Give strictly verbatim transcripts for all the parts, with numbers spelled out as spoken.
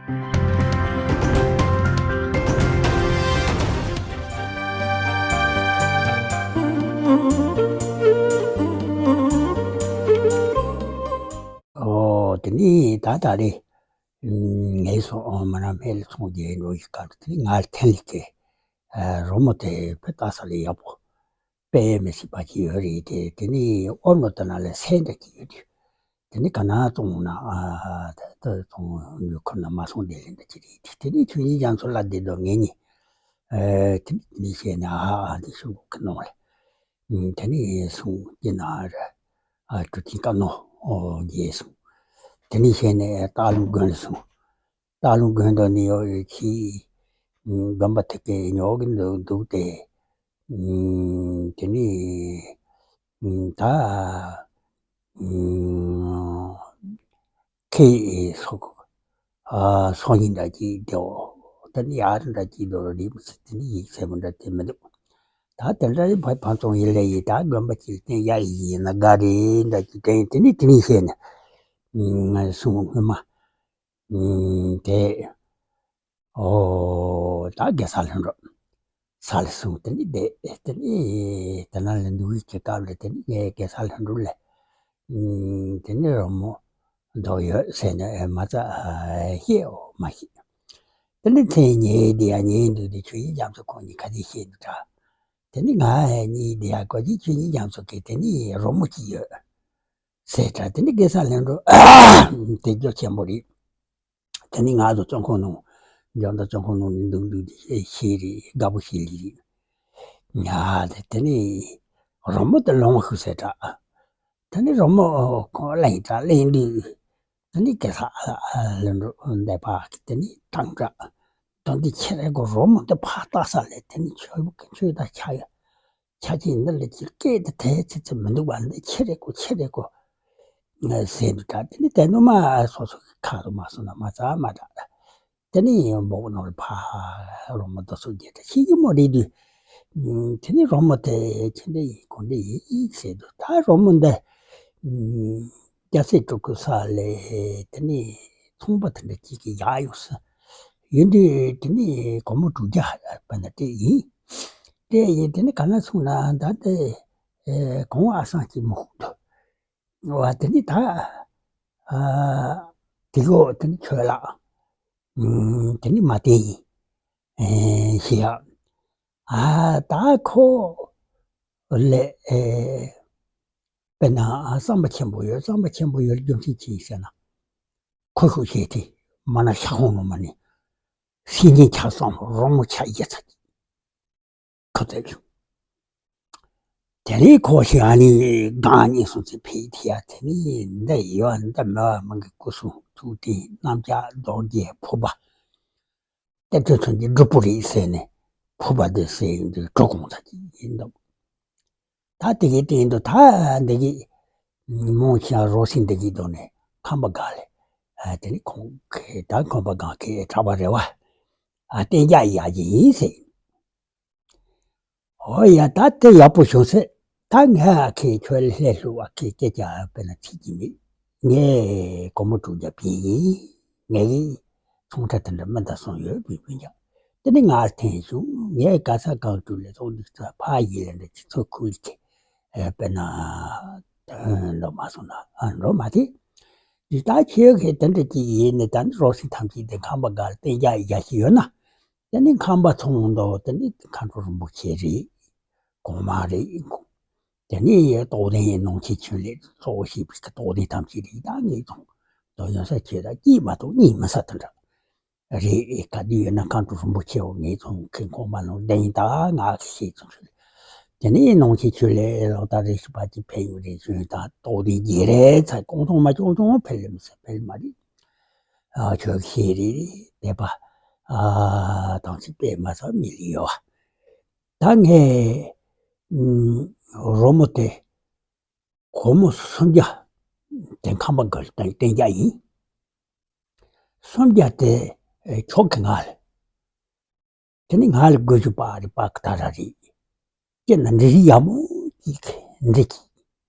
ཨོ། དེ་ནི་ད་ད་རེས་ངལ་གསོ་མ་ར་མེ་ལ་ཚོང་རྒྱག་འགྲོ་ཡི་སྐབས་དེ་ནི་ང་ལ་ཐན་ལི་ཀེ་རོ་མོ་དེ་བེ་ཏ་ས་ལ་ཡག་པོ་དཔེ་མི་སྲིད་པ་ཅིག་ཡོད་རེད། དེ་དེ་ནི་ཨོ་ནོ་དེ་ན་ལ་སེ་འདྲ་ཅིག་ཡོད་དུས། དེ་ནི་ག་ན་བཙོང་ན་ཨ་ད་ད་བཙོང་ཡོད་ཁོ་ན་མ་སོང་དེ་ལེན་ད་ཅི་རེད། དེ་དེ་ནི་ཆོས་ཉིད་རྒྱ་མཚོ་ལ་བསྡད་དོ་ངེད་གཉིས་ཨེ་དེ་ནི་དེ་ནི་བཤད་ན་ཨ་ཨ་འདི་ཤུགས་ཀྱི་གནོང་ལེ། དེ་ནི་སོང་དེ་ན་ར་ཨ་ཀྲུ་ཅིང་ཀ་ནོ་ཨོ་རྒྱལ་སོང་། དེ་ནི་བཤད་ན་སྟག་ལུང་དགོན་ལ་སོང་། སྟག་ལུང་དགོན་དུ་ནི་ཡོད་ཡོད་ཁྱི་དགོན་པ་དེ་གའི་ཉོ་གི་འདུག་འདུག་སྟེ། དེ་ནི་ད་ཁྱེད་སོགས་སོགས་ཉིན་འདྲ་གཅིག་དེའོ། ད་ནི་ཡར་འདྲ་གཅིག་འགྲོ་རེད་མི་སྲིད། དེ་ནི་ཡིག་ཚད་མོ་འདྲ་དེ་མི་འདུག་ད་དེ་འདྲ་ཡི་བ་ཕང་ཚོང་ཡིན་ལེ་ཡིན། ད་དགོན་པ་གཅིག་བསྟན་ཡ་ཡིན་ན་དགའ་རེད་འདྲ་གཅིག་དེ་ཡིན། དེ་ནི་དེ་ནི་བཤད་ནས་སོང་སྔོན་མ། ཨུམ། དེ། ཨོ། ད་རྒྱལ་ས་ལྷུན་གྲུབ། ས་ལ་སོང་། དེ་ནི་བསྡད། དེ་ནི་དེ་ན་ལ་འདུག་གི་སྐབས་ལ་དེ་ནི་ངས་རྒྱལ་ས་ལྷུན་གྲུབ་ལ། ཨུམ། དེ་ནི་རོལ་མོ་འདོགས་ཡོད་ཟེར་ནས་མ་རྩ་བཤད་འོ་མ་ཤེས། དེ་ནི་མཚན་ཉེ་དེ་ཡ་ཉེ་འདུག་དེ་ཆོས་ཉིད་རྒྱ་མཚོ་ཁོང་གཉིས་ཁ་དེ་བཤད་འདུག་ད། དེ་ནི་ང་ཡ་གཉིས་དེ་ཡ་གོ་ཅི་ཆོས་ཉིད་རྒྱ་མཚོ་གི་དེ་ནི་རོལ་མོ་གཅིག་ཡོད་ཟེར་ད། དེ་ནི་རྒྱལ་ས་ལྷུན་གྲུབ་དེ་རྒྱ་ཆེན་པོ་རེད། དེ་ནི་ང་ཚོ་བཙོན་ཁང་ནང་འཇོན་ཐང་བཙོན་ཁང་ནང་ནས་འདུག་འདུག་དེ་ཤེས་རེད། དགའ་པོ་ཤེས་ལི་རེད། ཉ་དེ་དེ་ནི་རོལ་མོ་དེ་ལོང་ཤུ་ཟེར་དྲ། དེ་ནི་རོལ་མོ་ཁོང་གླེང་དྲ་གླེང་དུས་དེ་ནི་གེ་ས་ལ་འདས་པ་དེ་ནི་དྲང་དྲ། དོན་དེ་ཁྱེད་རེ་གོ་རོལ་མོ་དེ་ཕར་བཏགས་ས་ལས་དེ་ནི་ཆོས་ཆོས་དང་ཆ་ཡ། ཆ་ཅིག་འདི་ལ་ཅིག་སྐད་དེ་དེ་ཚེ་ཚེ་མི་འདུག་པ། འདི་ཁྱེད་རེ་གོ་ཁྱེད་རེ་གོ་ཟེར་འདུག་ད། དེ་ནི་དེ་ནུ་མ་སོ་སོ་གི་ཁ་རུ་མ་སོང་ན་མ་རྩ་མ་འདྲ། དེ་ནི་འབོག་ནོར་ཕ་རོ་མ་དོ་སོ་རྒྱལ་དྲ་ཤི་གི་མོ་རེད་དུས། དེ་ནི་རོལ་མོ་དེ་ཁྱེད་འདྲ་ཡིན་ཁོ་འདྲ་ཡིན་ཟེར་འདུག་ད་རོལ་མོ་འདི་རྒྱ་སེ་ཕྲུ་གུ་ས་ལས་དེ་ནི་ཚོང་པ་དེ་འདྲ་ཅིག་གི་ཡག་ཡོད་ས་ཡིན་དུས། དེ་ནི་སྒོར་མོ་དྲུག་བརྒྱ་པ་ན་སྤྲད་ཡིན། སྤྲད་ཡིན། དེ་ནི་ག་ན་སོང་ན་ད་དེ་གོང་ཨ་སང་གཅིག་མི་ཁུག་ཏུ། བ་དེ་ནི་ད་ཨ་དེ་གོ་དེ་ནི་ཁྱོད་ལ་ཨུམ་དེ་ནི་མ་བསྟན་ཡིན་ཨེ་ཞེས་ཡ། ཨ་ད་ཁོ་ལས་ཨེ་དཔེར་ན་བསམ་པ་ཆེན་པོ་ཡོད། བསམ་པ་ཆེན་པོ་ཡོད་རྒྱུ་མཚན་ཅི་ཡིན་ཟེར་ན། ཁོ་ཤུགས་ཆེ་དེ་མ་ན་ཤ་ཁོང་ནོ་མ་ནི་སེམས་ཅན་ཆ་ཚང་རོལ་མོ་ཆ་ཡེ་ཚ་ཁོ་ཚོས་ཀྱང་། དེ་ནས་ཁོ་ཞིག་ཨ་ནི་སྒང་གཉིས་སོང་ཚེ་ཕེ་ཐི་ཡ་དེ་ནི་འདི་ཡོད་འདི་མེད་པ་མང་གི་སྐུ་གསུང་ཐུགས་རྟེན་རྣམ་བཀྱག་རྡོ་རྗེ་ཕུར་པ། གཏེར་སྟོན་མཚན་གྱི་སྒྲུབ་པོ་རེད་ཟེར་ནས་ཕུར་པ་འདི་ཟེར་འདི་གྲོགས་གོང་ཚ་གྱི་ཡིན་འདུག་ད་དེ་གའི་སྟེང་དུ་ད་འདི་གི་མོང་ཤ་རོ་སིན་འདི་གི་དོན་ནས་ཁམས་པ་སྒང་ལས་དེ་ནི་ཁོང་གི་ད་ཁམས་པ་སྒང་གི་གྲྭ་པ་རེད་བ། ཨ་བསྟན་རྒྱ་ཡག་གི་ཡིན་ཟེར། ཨོ་ཡ་ད་དེ་ཡག་པོ་བྱུང་ཟེར། ད་ངས་ཨ་ཁེ་ཁྱོད་ལ་ལྷས་ལྷུ་བ་ཁེ་སྐད་ཆ་དཔེར་ན་ཚིག་གི་མེད། ངས་སྒོར་མོ་དྲུག་བརྒྱ་ཕུལ་ཡིན། ངའི་ཚོང་ཁྲ་དེ་འདྲ་མི་འདའ་སོང་ཡོད་པའི་སྤུན་ཀྱག་དེ་ནི་ང་འཐེན་བྱུང་། ངས་ག་ས་གང་དྲུག་ལས་ཚོགས་འདུ་ཚོགས་ཕ་ཡིན་ལས་འདྲ་ཅི་ཚོགས་ཁུལ་གྱི་དཔེར་ན་འགྲོ་མ་སོང་ན་འགྲོ་མ་དེ། ད་ཁྱེད་ཀྱིས་དེ་འདྲ་ཅིག་ཡིན་ནི་ད་ནི་རོགས་སྲིད་ཐམས་ཅད་དེ་ཁམས་པ་སྒང་ལ་བསྟན་རྒྱ་ཡག་ཞིག་ཡོད་ན། དེ་ནི་ཁམས་པ་ཚོང་འདུ་དེ་ནི་མཁའ་འགྲོ་རིན་པོ་ཆེ་རེད། གོང་མ་རེད། དེ་ནི་རྟོགས་ལྡན་ནང་ཆེན་ཆོས་ལས་གཙོ་བོ་བྱས་པའི་རྟོགས་ལྡན་ཐམས་ཅད་རེད། ད་ངེད་ཚོང་དོ་ཡོང་ས་ཁྱེད་ད་སྐྱིད་མ་གཏོགས་གཉིད་མི་ས་དེ་འདྲ་རེད། ག་དུས་ཡོད་ན་མཁའ་འགྲོ་རིན་པོ་ཆེའོ་ངེད་ཚོང་ཁེ་གོང་མ་ནང་བདེན་ད་ང་ཤེས་ཚོང་ཆོས་ལས། དེ་ནི་ནང་ཆེན་ཆོས་ལས་ལོ་ལྟར་རེ་ཞིག་པ་ཅིག་ཕེབས་ཡོང་རེ་བྱུང་ད་རྟོགས་ལྡན་རྒྱལ་རེད་ཚ་གོང་ཚོང་མ་ཅོང་ཅོང་ཕེབས་ལེ་མི་ས་ཕེབས་མ་རེད། ཨ་ཁྱོད་ཤེས་རེད་དད་པ། ཨ་དང་ཚིག་པས་མ་ཚང་མི་ལི་ཡོད། ད་ངས་ཨུམ་རོལ་མོ་དེ་སྒོར་མོ་སུམ་བརྒྱ་དེ་ཁམས་པ་སྒང་ལ་བསྟན་རྒྱ་ཡིན། སུམ་བརྒྱ་དེ་ཨེ་ཁྱོད་ཀྱི་ང་ལ། དེ་ནི་ང་ལ་དགོས་རྒྱུ་པ་རེད་པ་ག་ད་ར་རེད། ཀྱེ་ན་འདྲི་རི་ཡག་མོ་ཅིག་འདྲི་གི་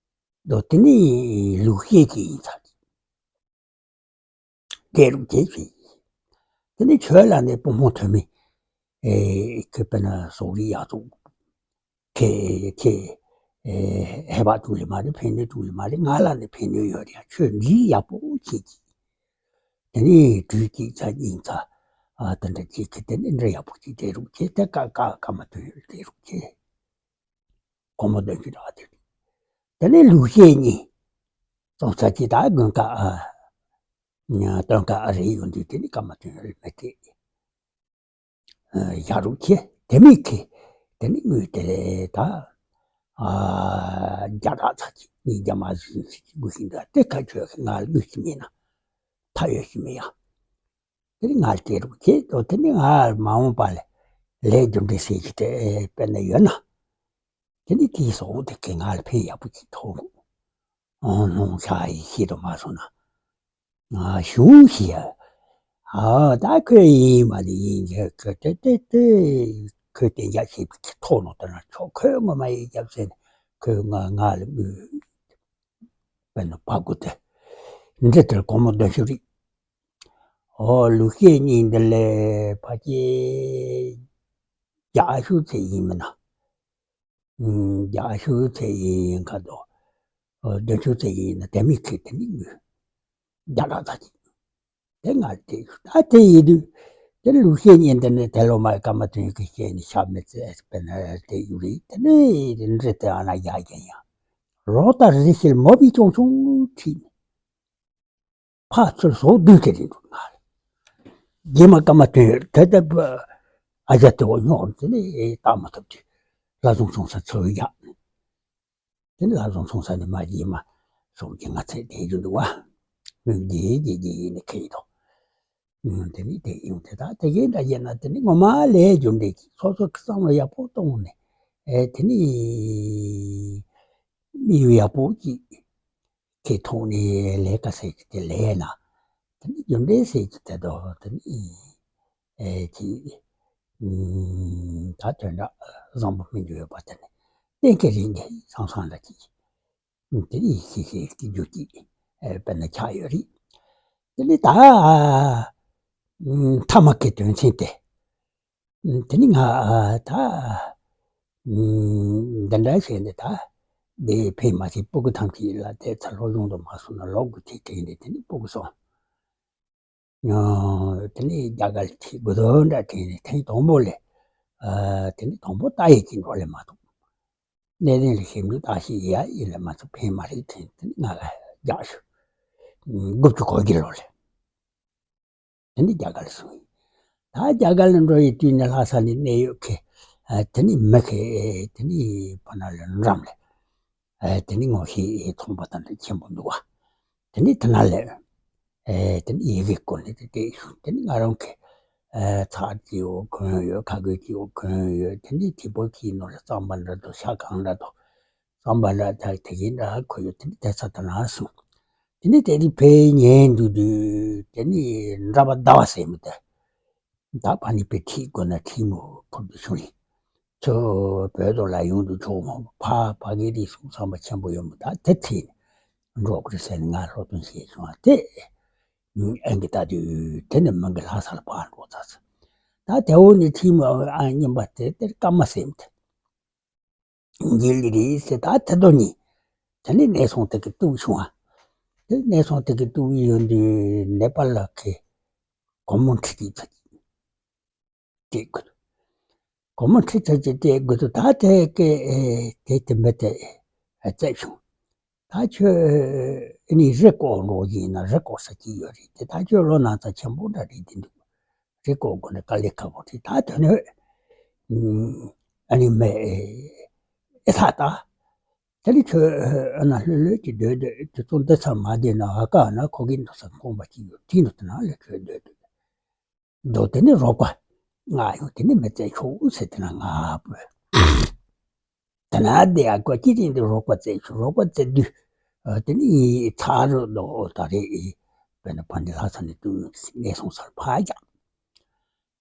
འདུག་དེ་ནི་ལུག་ཤེས་ཀྱི་ཡིན་ཚ། རྒྱལ་རུ་རྒྱལ་ཞིག་དེ་ནས་ཁྱོད་ལ་ནི་དཔུང་དམག་ཐོན་མི་ཨེ་ཁྱོད་དཔེར་ན་སོག་རིགས་ཡག་ཚོགས་ཁྱེད་ཁྱེད་ཨེ་ཧེ་བག་ཐུག་ལེ་མ་རེད། ཕན་ནུས་ཐུག་ལེ་མ་རེད། ང་ལ་ནི་ཕན་ནུས་ཡོད་རེད། ཁྱོད་འདྲི་ཡག་པོ་བྱེད་ཀྱི། དེ་ནས་དུས་གཅིག་ཚ་གཉིས་ཚ་ཨ་དེ་འདྲ་བྱེད་ཀྱི། དེ་ནས་འདྲ་ཡག་པོ་ཅིག་སྤྲད་རོགས་བྱེད། དེ་ཀ་ཀ་ཀ་མ་ཐོན་ཡོད་སྤྲད་རོགས་བྱེད། སྒོར་མོ་བདུན་ཅུ་རེ་ལྔ་དེ། དེ་ནས་ལུག་ཤེད་གཉིས་བཙོང་ཚར་གྱི། ད་དགུན་ཁ་ཨ་སྟོན་ཁ་ཨ་རེ་ཡོང་དུས་དེ་ནས་སྐར་མ་བདུན་རེ་མི་སྤྲད། ཨ་བཞག་རོགས་བྱེད། དེ་མིན་གྱི་དེ་ནས་དངུལ་དེ་ད་ཨ་བརྒྱ་རག་ཚར་གྱི། ཉིས་བརྒྱ་མ་ཟིན་ཚར་གྱི། དགོས་ཤིང་འདུག་དེ་ཁ་ཆོས་ང་ལ་དངུལ་ཞིག་མེད་ན་ཐབས་ཡོད་ཞིག་མེད་ཡ། དེ་ནི་ང་ལ་སྤྲད་རོགས་བྱེད་དོ། དེ་ནི་ང་མ་འོངས་པ་ལ་ལས་རྒྱུ་འབྲས་ཟེར་གྱི་དེ་དཔེར་ན་ཡོད་ན། དེ་ནི་དེའི་ཟོག་དེ་གས་ང་ལ་ཕན་ཡག་པོ་ཅིག་ཐོགས་རོགས། ཨང་ནོང་ཤ་ཡི་ཤེས་དུ་མ་སོང་ན། ང་གཞུང་ཞིག་ཡ། ཨ་ད་ཁོས་ཡིན་མ་ནི་ཡིན་གྱི། ཁོས་དེ་དེ་དེ་ཁོས་དེ་འཇག་ཤེས་པའི་ཐོགས་ནོ་དེ་ན་ཆོག་ཁོས་ངོ་མ་ཡིན་རྒྱབ་ཟེར་ནས་ཁོས་ང་ང་ལ་དངུལ་དཔེར་ན་ཕ་གུ་དེ་འདྲི་དེར་སྒོར་མོ་བདུན་ཅུ་རེད། ཨོ་ལུག་ཤེད་གཉིས་འདི་ལས་ཕ་སྐྱེས་བརྒྱ་ཤུག་ཚད་ཡིན་མིན་ན། ཨུམ་བརྒྱ་ཤུག་ཚད་ཡིན་ཁ་དོ། ཨོ་བདུན་ཅུ་ཚད་ཡིན་ན་དེ་མི་ཁེ་དེ་ནི་དངུལ་བརྒྱ་ཕྲག་ཙམ་ཅིག་དེ་ང་དེ་ད་དེ་ཡིན་དུས་དེ་ལུག་ཤེད་གཉིས་འདི་ནི་དེ་ལོ་མ་སྐར་མ་བདུན་གྱི་ཤེད་ནི་ཤ་མི་ཚད་དཔེར་ན་དེ་ཡུ་རེད། དེ་ནི་འདྲི་དེ་ཨ་ན་ཡ་རྒྱ་ཡ་རོ་ད་རི་ཤེལ་མོ་བི་ཅུང་ཆུང་ཁྲིད་ནས། ཕར་ཚུར་ཟོག་བདུན་དེ་རིང་འགྲོ་ང་ལ། རྗེས་མ་སྐར་མ་བདུན་དེ་ལྟ་བུ་ཨ་ཅག་དེ་འོ་ཉོག་དེ་ནས་བཏང་མ་ཐུབ་དུས་ལྷ་ཟུང་ཚོང་ས་ཚུར་བཞག་དེ་ནས་ལྷ་ཟུང་ཚོང་ས་ནས་མ་རྗེས་མ་སོགས་ཀྱི་ང་ཚད་དེ་རྒྱུ་འདུག་བ། མི་རྗེས་རྗེས་རྗེས་ཡིན་ནས་ཁེལ་དོ། དེ་ནས་དེ་ཡིན་དེ་དག་དེ་གའི་འདྲ་བྱས་ན་དེ་ནི་ངོ་མ་ལས་རྒྱུ་འབྲས་ཀྱི་སོ་སོ་གི་བསམ་བློ་ཡག་པོ་གཏོང་ནས་ཨེ་དེ་ནི་མི་ཡུལ་ཡག་པོ་ཅིག་ཁེ་ཐོག་ནས་ལས་ཀ་ཟེར་གྱི་དེ་ལས་ན། དེ་ནི་རྒྱུ་འབྲས་ཟེར་གྱི་དེ་དོ་དེ་ནི་ཨེ་ཅི། ད་དོན་དག་བཟང་པོ་སྨིན་རྒྱུ་ཡོད་པ་དེ་ནི་གཏན་འཁེལ་རིགས་འདི་སང་སང་འདྲ་ཅིག་དེ་ནི་ཤེས་ཤེས་ཀྱི་རྒྱུ་ཅིག་དཔེར་ན་ཆགས་ཡོད་རེད། དེ་ནི་ད་ཐ་མ་གི་དོན་ཚན་དེ། དེ་ནི་ང་ད་འདི་འདྲ་བྱས་ནས་ད་འདི་ཕེབས་མ་ཤེས་སྤུ་གུ་ཐམས་ཅད་ལ་དེ་ཚ་སློབ་སྦྱོང་དུ་མ་སོང་ན་ལོག་དགོས་ཐིག་དྲན་ནས་དེ་ནི་སྤུ་གུ་སོང་། དེ་ནི་རྒྱ་གར་ལ་ཁྲིད་དགོས་དོན་འདྲ་དྲན་ནས་ཐེངས་དང་པོ་ལས་དེ་ནི་དང་པོ་ལྟ་ཡས་ཀྱི་འགྲོ་ལས་མ་ཐུབ། གནས་བརྟན་ལ་ཞིབ་འཇུག་བརྟག་ཞིབ་ཡ་ཡིན་ལས་མ་ཐུབ་ཕན་མ་རེད་དྲན་དེ་ནི་ང་ལ་རྒྱག་ཞུ། དགུ་བཅུ་གོ་བརྒྱད་ལོ་ལས། དེ་ནི་རྒྱ་གར་ལ་སོང་ཡིན། ད་རྒྱ་གར་ལ་འགྲོ་ཡི་དུས་ནི་ལྷ་ས་ནས་གནད་ཡོད་མཁན་དེ་ནི་མི་ཁེ་དེ་ནི་ཕ་ན་ལ་འགྲམ་ལ་དེ་ནི་ངོ་ཤེས་ཚོང་པ་དང་འདྲ་ཆེན་པོ་འདུག་བ། དེ་ནི་དེ་ན་ལས་དེ་ནི་ཡི་གེ་སྐོར་ནས་དེ་བལྟས་ཞུ། དེ་ནི་ང་རང་གི་ཚགས་ཀྱི་འོག་གོན་ཡོད། ཁ་གོས་ཀྱི་འོག་གོན་ཡོད། དེ་ནི་དེ་པོ་ཀྱི་ནོར་ལ་གཙང་པ་འདྲ་འདུག་ཤ་གང་འདྲ་འདུག་གཙང་པ་ལ་ད་དེ་གི་འདྲ་ཁོ་ཡོད། དེ་ནི་དེ་ཚ་ད་ན་སོང་། དེ་ནི་དེ་རིགས་ཕེ་ཉན་འདུག་དུས་དེ་ནི་འདྲ་པ་ཟླ་བ་ཟེར་མི་དེ། ད་ཕ་ནི་པའི་ཁྲིད་དགོས་ན་ཁྲིད་མོ་ཁུར་དུ་ཞུ་ལི། ཚོ་བོད་དུ་ལ་ཡོང་དུ་ཆོག་མོ་ཕ་ཕ་གི་རིགས་སུ་བསམ་པ་ཆེན་པོ་ཡོད་མོ། ད་དེ་ཁྲིད་འགྲོ་དགོས་ཟེར་ནས་ང་སློབ་སྟོན་བྱས་བྱུང་བ་དེ། ཨང་གི་ལྟ་དུས་དེ་ནི་མང་གི་ལྷ་སར་ཕར་འགྲོ་ཚར་ཚེ། ད་དེ་འོ་ནི་ཁྲིད་མོ་ཨ་རྙིང་པ་དེ་དེར་སྐར་མ་ཟེར་མི་དེ། འཇིལ་ལི་རེད་ཟེར། ད་དེ་དོ་ནི་དེ་ནི་གནས་སོང་དེ་གི་ཏུ་བྱུང་བ། དེ་གནས་སོང་དེ་གི་ཏུ་ཡོད་དུས་ནེ་པ་ལ་ཁེ་སྒོར་མོ་ཁྲི་གཅིག་ཚ་གཅིག་སྤྲད་དགོས་འདུག་སྒོར་མོ་ཁྲི་ཚ་གཅིག་སྤྲད་དགོས་འདུག་ད་དེ་ཀེ་དེ་དེ་མི་དེ་བཙལ་བྱུང་། ད་ཁྱོད་ཨ་ནི་རི་སྐོར་འགྲོ་ཡིན་ན་རི་སྐོར་ས་གཅིག་ཡོད་རེད་དེ། ད་ཁྱོད་ལོ་ན་ཚ་ཆེན་པོ་འདྲ་རེད་དེ་འདུག་རི་སྐོར་དགོས་ན་དཀའ་ལས་ཁག་པོ་རེད། ད་དོན་ནི་ཨ་ནི་མེད་ཨེ་ཐག་ད། དེ་ནི་ཁྱོད་ཨ་ན་ལྷོད་ལྷོད་ཀྱི་སྡོད་སྡོད་དེ་ཚོ་འདི་ཚར་མ་བསྡད་ན་ཨ་ཀ་ན་ཁོ་གི་འདུག་ས་ཁོང་པ་གཅིག་ཡོད་དེ་འདུག་དེ་ན་ལས་ཁྱོད་སྡོད་སྡོད། མདོ་དེ་ནི་རོགས་པ་ང་ཡོང་དེ་ནི་མི་བཙལ་ཆོག་ཟེར་དེ་ན་ང་བོས། དེ་ན་བསྡད་ཡ་ཀོ་ཅི་རིང་དུ་རོགས་པ་བཙལ་ཆོག་རོགས་པ་བཙལ་དུས་དེ་ནི་ཚ་རུ་ལོ་ད་རེད། དཔེར་ན་ཕ་ནི་ལྷ་ས་ནས་ཏུ་ངས་སོང་སར་ཕ་རྒྱག་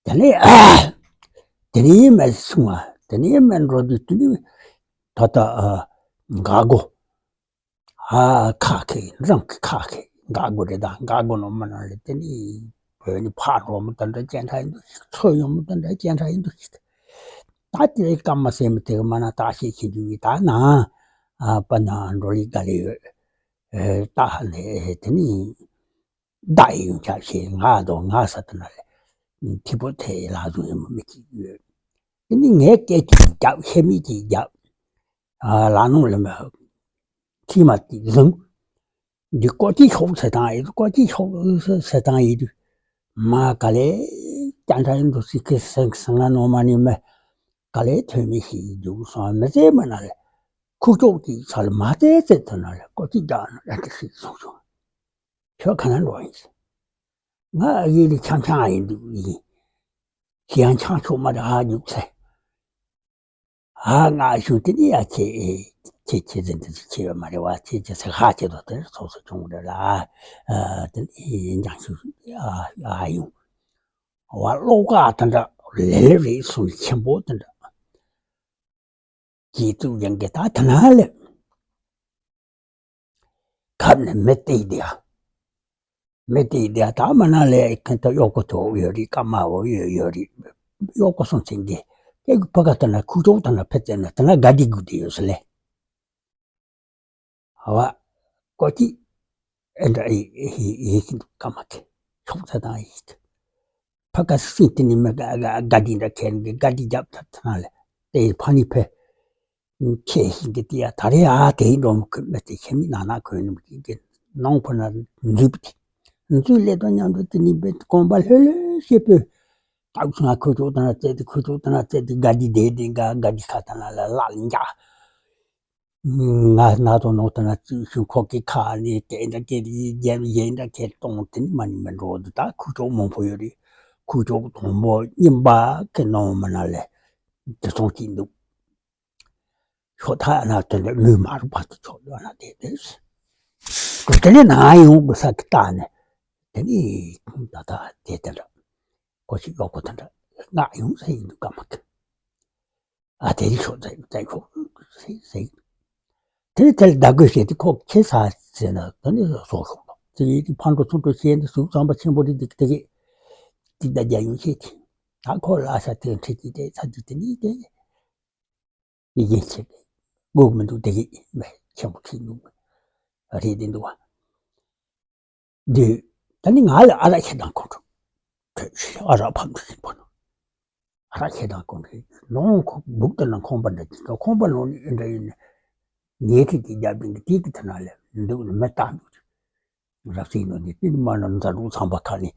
དེ་ནི་དེ་ནི་མ་སོང་བ་དེ་ནི་མ་འགྲོ་དུས་དེ་ནི་ད་ལྟ་འགག་སྒོ། ཨ་ཁ་ཁེ་རང་གི་ཁ་ཁེ་འགག་སྒོ་རེད། ད་འགག་སྒོ་ནོ་མ་ན་ལེ་དེ་ནི་ བོད་ནི་ཕག་རོ་མོ་དེ་འདྲ་སྐྱེ་འཕྲལ་ཡིན་འདུག་ཤིག་མཚོ་ཡོང་མོ་དེ་འདྲ་སྐྱེ་འཕྲལ་ཡིན་འདུག་ཤིག་ད་དེ་སྐར་མ་སེར་མོ་དེ་གི་མ་ན་བརྟག་དཔྱད་བྱེད་རྒྱུ་ཡིན་ད་ན། ཨ་པ་ན་འགྲོ་ལི་ག་ལེ་ཡོད། ཨེ་ད་ཧ་ལེ་དེ་ནི་བདག་ཡིན་ཡོང་ཆ་ཤེས་ང་དོ་ང་ས་དེ་ན་ལེ། ཐི་པོ་ཐེ་ལ་བཟུང་ཡིན་མོ་མི་གཅིག་ཡོད། དེ་ནི་ངའི་སྐད་ཅིག་རྒྱབ་ཤེས་མི་གཅིག་རྒྱབ། ཨ་ལ་ནོ་ལེ་མ། ཐི་མ་གཅིག་བཟུང་། འདི་ཀོ་ཅི་ཤོག་ཟེར་དང་ཡིན་ཀོ་ཅི་ཤོག་ཟེར་དང་ཡིན་དུས། མ་ག་ལེ་ཀྱང་འདྲ་ཡིན་འདུག་སི་ཁི་སེང་སང་ང་ནོ་མ་ནི་མེ། ག་ལེ་ཐོན་མི་ཞིག་འདུག་སོང་མི་ཚེ་མ་ན་ལེ། ཁུག་ཀྱོག་གི་ཚ་ལ་མ་ཚེ་ཚེ་ཐོན་ན་ལེ་ཀོ་ཅི་རྒྱག་ན་ལ་དེ་ཞིག་སོང་བྱུང་། ཁྱོད་ག་ན་འགྲོ་ཡིན། ང་ཨ་ཡེ་ལི་ཆང་ཆང་ཡིན་འདུག་ཡིན། ཞི་ཡང་ཆང་ཆོག་མ་རེད་ཧ་རྒྱུག་ཚེ། ཨ་ང་ཞུ་དེ་ནི་ཡ་ཁྱེད་ཁྱེད་ཁྱེད་ཟིན་དེ་ཁྱེད་ཡོད་མ་རེད་བ་ཁྱེད་ཀྱི་ཚེ་ཧ་ཁྱེད་དོ་དེ་སོ་སོ་ཆུང་རེད་ལ། ཨ་དེ་ནི་ཡིན་ཀྱང་ཞུ་ཨ་ཨ་ཡོང་། བ་ཀློག་ག་དེ་འདྲ་ལེ་ལེ་རེད་སོང་ཆེན་པོ་དེ་འདྲ། རྗེ་བཙུན་ཡང་གི་ད་དེ་ན་ལེ། ཁབ་ནས་མི་སྟེར་དེ་ཡ། མི་སྟེར་དེ་ཡ་ད་མ་ན་ལས་ཁན་ད་གཡོག་པོ་ཐོག་ཡོད་རེད་ཀ་མ་བོ་ཡོད་ཡོད་རེད། གཡོག་པོ་སོང་ཚེ་འདི་ཁྱེད་ཀྱི་ཕ་ག་ད་ན་ཁུག་ཀྱོག་ད་ན་ཕེ་ཙེ་ན་ད་ན་དགའ་བདེ་དགུ་དེ་ཡོད་ས་ལེ། ཧ་བ་ཀོ་ཅི་ཨེ་འདྲ་ཡི་ཡི་ཡི་ཀ་མ་ཁེ་ཤོག་ཚ་དང་ཡི་ཕ་ག་སི་དེ་ནི་མི་དགའ་དགའ་དགའ་དེ་འདྲ་ཁེ་དགའ་དེ་རྒྱབ་ཐ་ཐ་ན་ལེ་དེ་ཕ་ནི་ཕེ། ཁྱེད་ཤིང་གི་དེ་ཡ་ད་རེ་ཨ་དེའི་འགྲོ་མི་ཁུལ་མི་དེ་ཁྱེད་མི་ནང་ན་ཁོས་ནུབ་ཀྱི་གི་ནང་ཕུ་ན་འཛུལ་བ་དེ་འཛུལ་ལེ་དོ་མཉམ་དུ་དེ་ནི་བེད་གོམ་པ་ལྷོད་ལྷོད་ཤེས་པོས་ད་ང་ཁོ་ཚོ་དང་རྩེ་དེ་ཁོ་ཚོ་དང་རྩེ་དེ་དགའ་དི་དེ་དེ་དགའ་དགའ་དི་ཁ་ད་ན་ལ་ལ་ལ་འཇག་ང་ན་དོ་ནོ་ད་ན་ཙུ་ཤུ་ཁོ་གི་ཁ་ནི་དེ་འདྲ་གི་རི་རྒྱལ་ཡེ་འདྲ་གི་གཏོང་དེ་ནི་མ་ནི་མི་འགྲོ་དུ་ད་ཁོ་ཚོ་མང་པོ་ཡོད་རེད། ཁོ་ཚོ་དང་པོ་རྙིང་པ་གི་ནང་མི་ན་ལེ་དེ་སོང་གི་འདུག་ཤོག་ཐག་ན་དེ་ལ་མི་མ་རུ་བ་དུ་ཆོག་ཡོད་ན་དེ་དེ། དེ་ནི་ན་ཡོང་དགོས་ས་གི་ལྟ་ནས་དེ་ནི་ད་ལྟ་དེ་དེ་འདྲ་ཀོ་ཤི་ཡོག་གོ་དེ་འདྲ་ང་ཡོང་ས་ཡིན་འདུག་ཀ་མ་གི་ཨ་དེ་རི་ཤོག་ཙེ་ཙེ་ཤོག་ཟེ་ཟེ། དེ་ནི་དེ་ལ་ཟླ་གོས་བྱས་ཏེ་ཁོ་ཁྱེད་ས་ཟེར་ན་དེ་ནི་སོག་ཤོག་དང་དེ་ཡིན་དེ་ཕ་འགྲོ་ཚུར་འགྲོ་བྱས་ནས་ཟུག་ཙམ་པ་ཆེན་པོ་རེད་འདུག་དེ་གི་དེ་ད་རྒྱ་ཡོང་བྱས་ཏེ་ད་ཁོ་ལ་ས་དེ་འཁྲིད་ཀྱི་དེ་ཚ་དེ་དེ་ནི་དེ། ཡི་གེ་ཆེ་གི་སྒུག་མི་འདུག་དེ་གི་མེ་ཆེན་པོ་ཁྲིད་འདུག་རེད་དེ་འདུག་བ། འདི་ད་ནི་ང་ལ་ཨ་རག་ཁྱེད་དང་ཁོང་ཁྲོ་ཁྲོད་ཤི་ཨ་རག་ཕམ་ཁྲོད་ཤི་པོ་ནོ། ཨ་རག་ཁྱེད་དང་ཁོང་ཁྲོད་ནོ་ཁོ་སྦུག་ཏུ་ན་ཁོང་པ་འདྲ་ཅིག་ཁོང་པ་ནོ་ནི་ཨེ་འདྲ་ཡིན་ནི་ངའི་ཁྲིད་ཀྱི་རྒྱབ་ཏུ་འདི་དེ་གི་ཐ་ན་ལས་འདུག་ནི་མེ་བཏང་འདུག་རབ་སྲིད་ནོ་འདི་ཏིལ་མ་ན་མཛའ་གྲོགས་ཚང་པ་ཁ་ནི།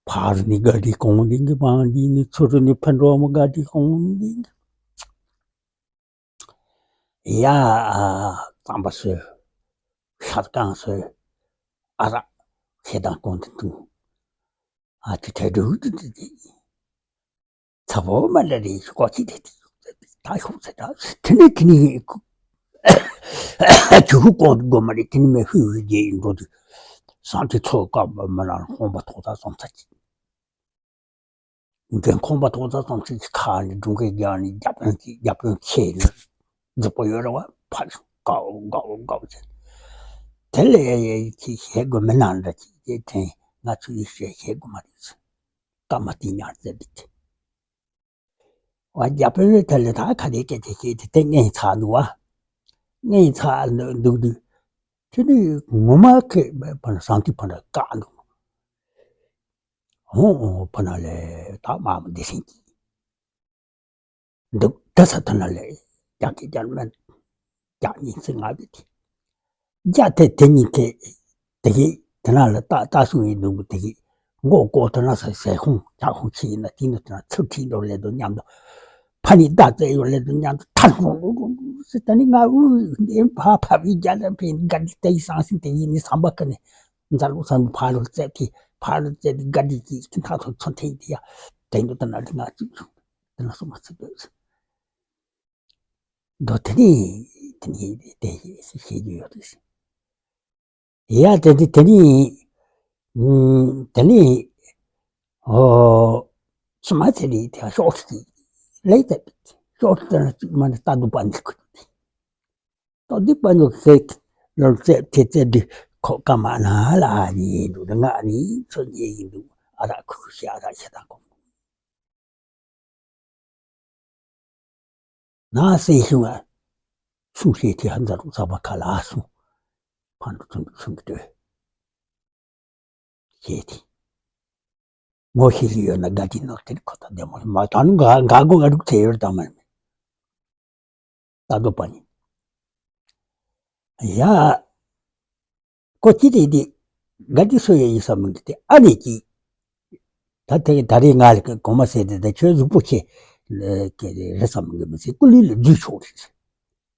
ཕར་ནི་དགའ་དི་གོང་འདི་གི་བང་འདི་ནི་ཚུར་ནི་ཕན་འགྲོ་མོ་དགའ་དི་གོང་འདི་གི། ཡ་ཨ་རྩམ་པ་སོས། ཤ་རྐང་སོས། ཨ་རག་ཁྱེད་དང་གོང་དུ་འཐུང་། ཨ་ཅི་ཐལ་འགྲུག་ཏུ་ཏུ་ཏི། ཚ་བོ་མ་ལ་རེ་ཞུ་ཀོ་ཅི་དེ་དེ་ད་ཤོག་ཚེ་ད་དེ་ནི་དེ་ནི་ཡིན་ཁུ། ཆུ་ཁུ་ཀོང་དུ་དགོ་མ་རེད་དེ་ནི་མེ་ཧུ་ཧུ་རྒྱལ་ཡིན་འགྲོ་དུ། སང་དེ་ཚོ་བཀའ་མ་ལ་ཧོང་པ་ཐོག་ད་སོང་ཚ་ཅི། འགན་ཁོང་པ་ཐོག་ཚ་སོང་ཚ་ཅི་ཁ་ནི་སྒྲུང་གི་རྒྱ་ནི་རྒྱབ་ཡོན་གྱི་རྒྱབ་ཡོན་ཆེ་ནི་རྫི་པོ་ཡོད་ར་བ་ཕ་ཞུ་ཀའོ་ཀའོ་ཀའོ་ཟེར། དེ་ལས་ཡ་ཡ་ཡི་ཁྱི་ཞེ་དགོས་མི་ནང་འདྲ་ཅི་ཅེ་དྲན་ང་ཚོ་ཡི་ཞེ་ཞེ་དགོས་མ་རེད་ཟེར། ཀ་མ་ཏི་ཉར་ཟེར་དེ་ཅི། བ་རྒྱ་དཔོན་རེ་ཐལ་ལེ་ད་ཁ་དེ་སྐད་ཆ་བཤད་དེ་དེ་ངན་ཚ་འདུག་བ། ངན་ཚ་འདུག་འདུག་དེ་ནི་ངོ་མ་ཁེ་བ་ན་སང་ཐི་ཕ་འདྲ་བཀག་འདུག་ཧོ་ཧོ་ཕ་ན་ལེ་ད་མ་མ་འདི་སེང་གི་འདུག་ད་ས་ཐ་ན་ལེ་རྒྱ་ཀི་རྒྱ་མན་རྒྱ་ཉིན་སེ་ང་བི་དེ། རྒྱ་དེ་དེ་གཉིས་ཀས་དེ་གི་དེ་ན་ལ་ལྟ་ལྟ་སོང་ཡིན་འདུག་དེ་གི་མགོ་ཀོ་དེ་ན་ས་ཟས་ཁོང་ཇ་ཁོང་ཆི་ཡིན་ན་དེ་ནི་དེ་ན་ཚུར་ཁྲིད་འགྲོ་ལེ་དོ་མཉམ་དུ་ཕ་ནི་ད་བཙལ་ཡོད་ལེ་དོ་མཉམ་དུ་ཐར་འགྲོ་འགྲོ་འགྲོ་འགྲོ་ཟེར། ད་ནི་ང་འུ་འདི་ཕ་ཕ་བི་རྒྱ་ལ་ཕན་དགའ་དི་དེ་ཡི་སང་སིན་དེ་ཡིན་ནི་བསམ་པ་ཀ་ནི་མཛའ་ལུ་བསམ་པ་ཕ་ལུ་བཙལ་དེ་ཕ་ལུ་བཙལ་དེ་དགའ་དི་གི་ཐག་ཐོག་ཚོ་ཐེ་དེ་ཡ་དེ་འདུག་ད་ན་དེ་ང་ཚུགས་སོང་དེ་ན་སོང་མ་ཚུགས་འདུག་ཟེར། མདོ་དེ་ནི་དེ་ནི་དེ་ཞེས་རྒྱུ་ཡོད་དེ། ཡ་དེ་དེ་དེ་ནི་དེ་ནི་ཨོ་སུ་མ་ཚེ་ནི་དེ་ཤོག་ཅིག་ལེགས་ཏེ་ཤོག་ཅིག་ན་ཅིག་མ་ནི་ལྟ་འདུག་པ་འདི་ཁུ་ཏོ་འདི་པ་འདུག་ཟེ་ལོར་ཙེ་དེ་ཙེ་འདི་ཁོ་ཀ་མ་ན་ལ་ཨ་ནི་འདུག་ང་ནི་ཚོ་ཉེ་ཡིན་འདུག་ཨ་རག་ཁུ་ཁུ་ཤི་ཨ་རག་ཤ་དང་གོང་། ན་སེ་ཤུང་ཨ། སུང་ཤེ་ཐི་ཧ་འཛར་རུ་ས་བ་ཁ་ལ་ཨ་སུང་། ཕན་རུ་ཚུན་ཚུན་གི་ཏོ། ཤེ་ཐི། ངོ་ཤེས་ལི་ཡོད་ན་དགའ་ཏི་ནོར་ཏེ་ཁོ་ཐག་བདེ་མོ་མ་ད་ནུ་ག་ག་གོ་ག་རུ་ཚེ་ཡོད་དང་མ་ནི། ད་དོ་པ་ནི། ཡ། ཀོ་ཅི་རེད་དེ། ག་དེ་སོ་ཡ་ཡིན་ས་མི་འདུག་དེ་ཨ་ནེ་ཅི། ད་དེ་ད་རེས་ང་ལ་གོང་མ་ཟེར་དེ་ད་ཁྱོད་གཟུགས་པོ་ཆེ། རེད་ས་མི་འདུག་མི་ཟེར་ཀུ་ལུས་ལ་འཛུལ་ཆོག་རེད།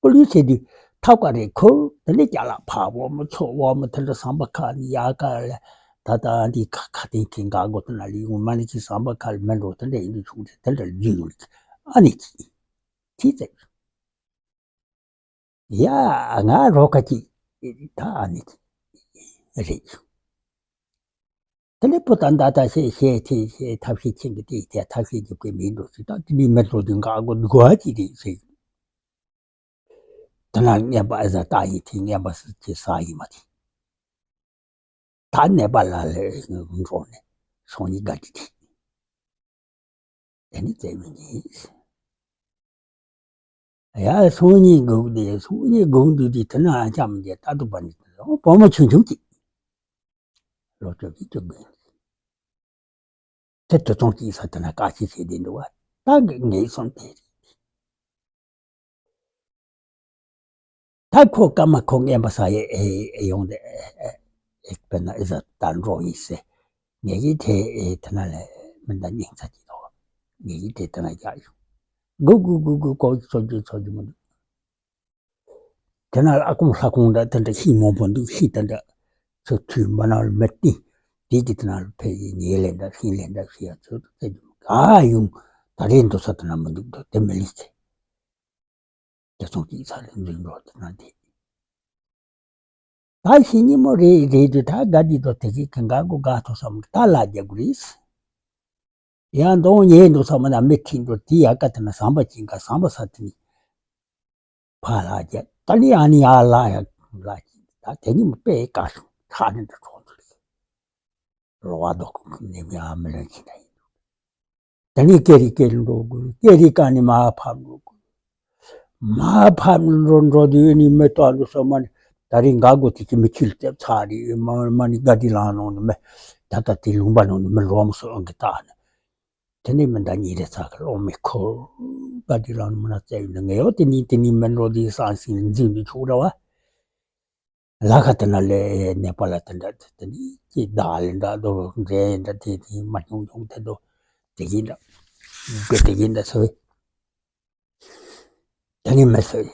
ཀུ་ལུས་ཟེར་དུས་ཐབ་ཀ་རེ་ཁུར་དེ་ནས་ཅ་ལག་ཕ་བོ་མོ་ཚོ་བོ་མོ་དེ་འདྲ་ཟམ་པ་ཁ་ནས་ཡ་ག་ལ་ད་ད་འདི་ཁ་ཁ་ཏིང་ཁེ་འགག་སྒོ་དེ་ན་ལི་ཡོང་མ་ནི་ཅི་ཟམ་པ་ཁ་ལ་མི་འགྲོ་དེ་འདྲ་ཡིན་དུས་ཆོག་རེད་དེ་འདྲ་འཛུལ་ཡོང་རེད་ཨ་ནེ་ཅི། ཅི་ཟེར། ཡ། ང་རོ་ཁ་ཅིག་ད་ཨ་ནི་ཅིག་རེད། དེ་ནས་པོ་ད་འདའ་ད་ཤེས་ཤེས་ཐེ་ཤེས་ཐབས་ཤེས་ཁྱེད་ཀྱི་དེ་དེ་ཐབས་ཤེས་ཀྱི་དགོས་མིན་འགྲོ་ཞིག་ད་དེ་ནི་མི་འགྲོ་དུས་འགག་སྒོ་འདུག་ག་ཅིག་རེད་ཟེར། དེ་ན་ངན་པ་ཨེ་ཟ་ད་ཡི་དེ་ངན་པ་ཟ་ཅེས་ཟ་ཡི་མ་དེ། ད་ནད་པ་ལ་ལས་འགྲོ་ནས་སང་ཉིན་དགའ་དྲི་དྲི། དེ་ནི་བཙལ་མི་ཉིད། ཡ་སང་ཉིན་སྒུག་དེ་སང་ཉིན་སྒུག་འདུག་དེ་དེ་ན་ཨ་ཅག་མི་རྒྱལ་ད་དུ་པ་ནི་བུ་མོ་ཆུང་ཆུང་གཅིག་ལོ་བཅོ་བརྒྱད་བཅུ་དགུ་ཡིན། དེ་དུ་ཚོང་གཅིག་ས་དེ་ན་བཀའ་ཆད་བྱས་བསྡད་འདུག་བ་ད་གི་ངེས་སོང་དེ་རེད། ད་ཁོ་སྐར་མ་ཁོ་ངན་པ་ས་ཡེ་ཨེ་ཨེ་ཡོང་དེ་ཨེ་ཨེ་ཨེ་དཔེར་ན་ཨེ་ཟ་ད་འགྲོ་ཡིན་ཟེར། ངེད་ཀྱིས་དེ་ཨེ་དེ་ན་ལས་མི་འདའ་སྙིང་ཚ་གྱིས་དོ། ངེད་ཀྱིས་དེ་དེ་ན་རྒྱག་ཡོང་། སྒུག་སྒུག་སྒུག་སྒུག་གོ་ཚོ་རྒྱུ་ཚོ་རྒྱུ་མི་འདུག་དེ་ན་ལ་ཨ་ཁུང་ལྷ་ཁུང་འདྲ་དེ་འདྲ་ཤིང་མང་པོ་འདུག་ཤིང་དེ་འདྲ་ཚོ་དུས་མ་ན་ལ་མི་བསྟན། དེ་གི་དེ་ན་ལ་ཕེ་ཡི་ཉེ་ལེ་འདྲ་ཤིང་ལེ་འདྲ་ཤི་ཡ་ཚོ་དེ་ག་ཡོང་ད་རེས་འདུག་ས་དེ་ན་མི་འདུག་དོ་དེ་མི་ལི་ཚེ། དེ་ཚོང་གི་ས་ལ་འཛིན་འགྲོ་དེ་ན་དེ། ད་ཤི་ཉི་མོ་རེ་རེ་དུས་ད་དགའ་དྲི་དོ་དེ་གི་གི་འགག་གོ་དགའ་ཐོ་བསམ་གི་ད་ལ་རྒྱག་གི་རེད། ཡང་མདོང་ཉེ་འདུག་བསམ་ན་མི་ཁྲིད་འགྲོ་དེ་ཡ་ཀ་དེ་ན་ཟམ་པ་ཅིག་ག་ཟམ་པ་ས་དེ་ནི་ཕ་ལ་རྒྱག་ད་ནི་ཨ་ནི་ཡ་ལ་ཡ་ལ་ཅིག་ད་དེ་ཉི་མོ་དཔེ་དཀའ་བྱུང་ཁ་ནི་འདྲ་གྲོགས་འདུག་རེད། རོ་བ་དོ་ནི་མི་ཨ་མི་ལོན་ཅི་འདྲ་ཡིན་འདུག་དེ་ནས་སྐད་རིགས་སྐད་རིགས་འགྲོ་དགོས། སྐད་རིགས་གང་ནས་མར་ཕབ་འགྲོ་དགོས། མར་ཕབ་འགྲོ་འགྲོ་དུས་ནི་མི་ལྟོགས་འགྲོ་སོང་མ་ནི་ད་རིང་འགག་སྒོ་དེ་ཅི་མི་ཁྱིལ་ལྟེབ་ཚར་རེད། མ་མ་ནི་དགའ་དྲི་ལང་ནང་ནི་མི་ད་ལྟ་དེ་ལུང་པ་ནང་ནི་མི་ལོག་མ་སོང་གི་ད་ནི། དེ་ནས་མི་ད་ཉིན་རེ་ཚ་གི་གློག་མེ་ཁུར་དགའ་དྲི་ལང་ནི་མི་ན་བཙལ་ཡོད་ནི་ངས་ཡོད་དེ་ནི་དེ་ནི་མི་འགྲོ་དེ་སང་སིང་འཛིན་དུ་ཆུག་ར་བ། ལ་ཁ་དེ་ན་ལས་ནད་པ་ལ་དེ་འདྲ་དེ་ནི་ཅི་བདག་ལས་འདྲ་དོ་འདྲེ་འདྲ་དེ་དེ་མ་ཉུང་ཉུང་དེ་དོ་དེ་ཡིན་འདྲ་དགེ་དེ་ཡིན་འདྲ་ཟེར་བས། དེ་ནི་མི་ཟེར།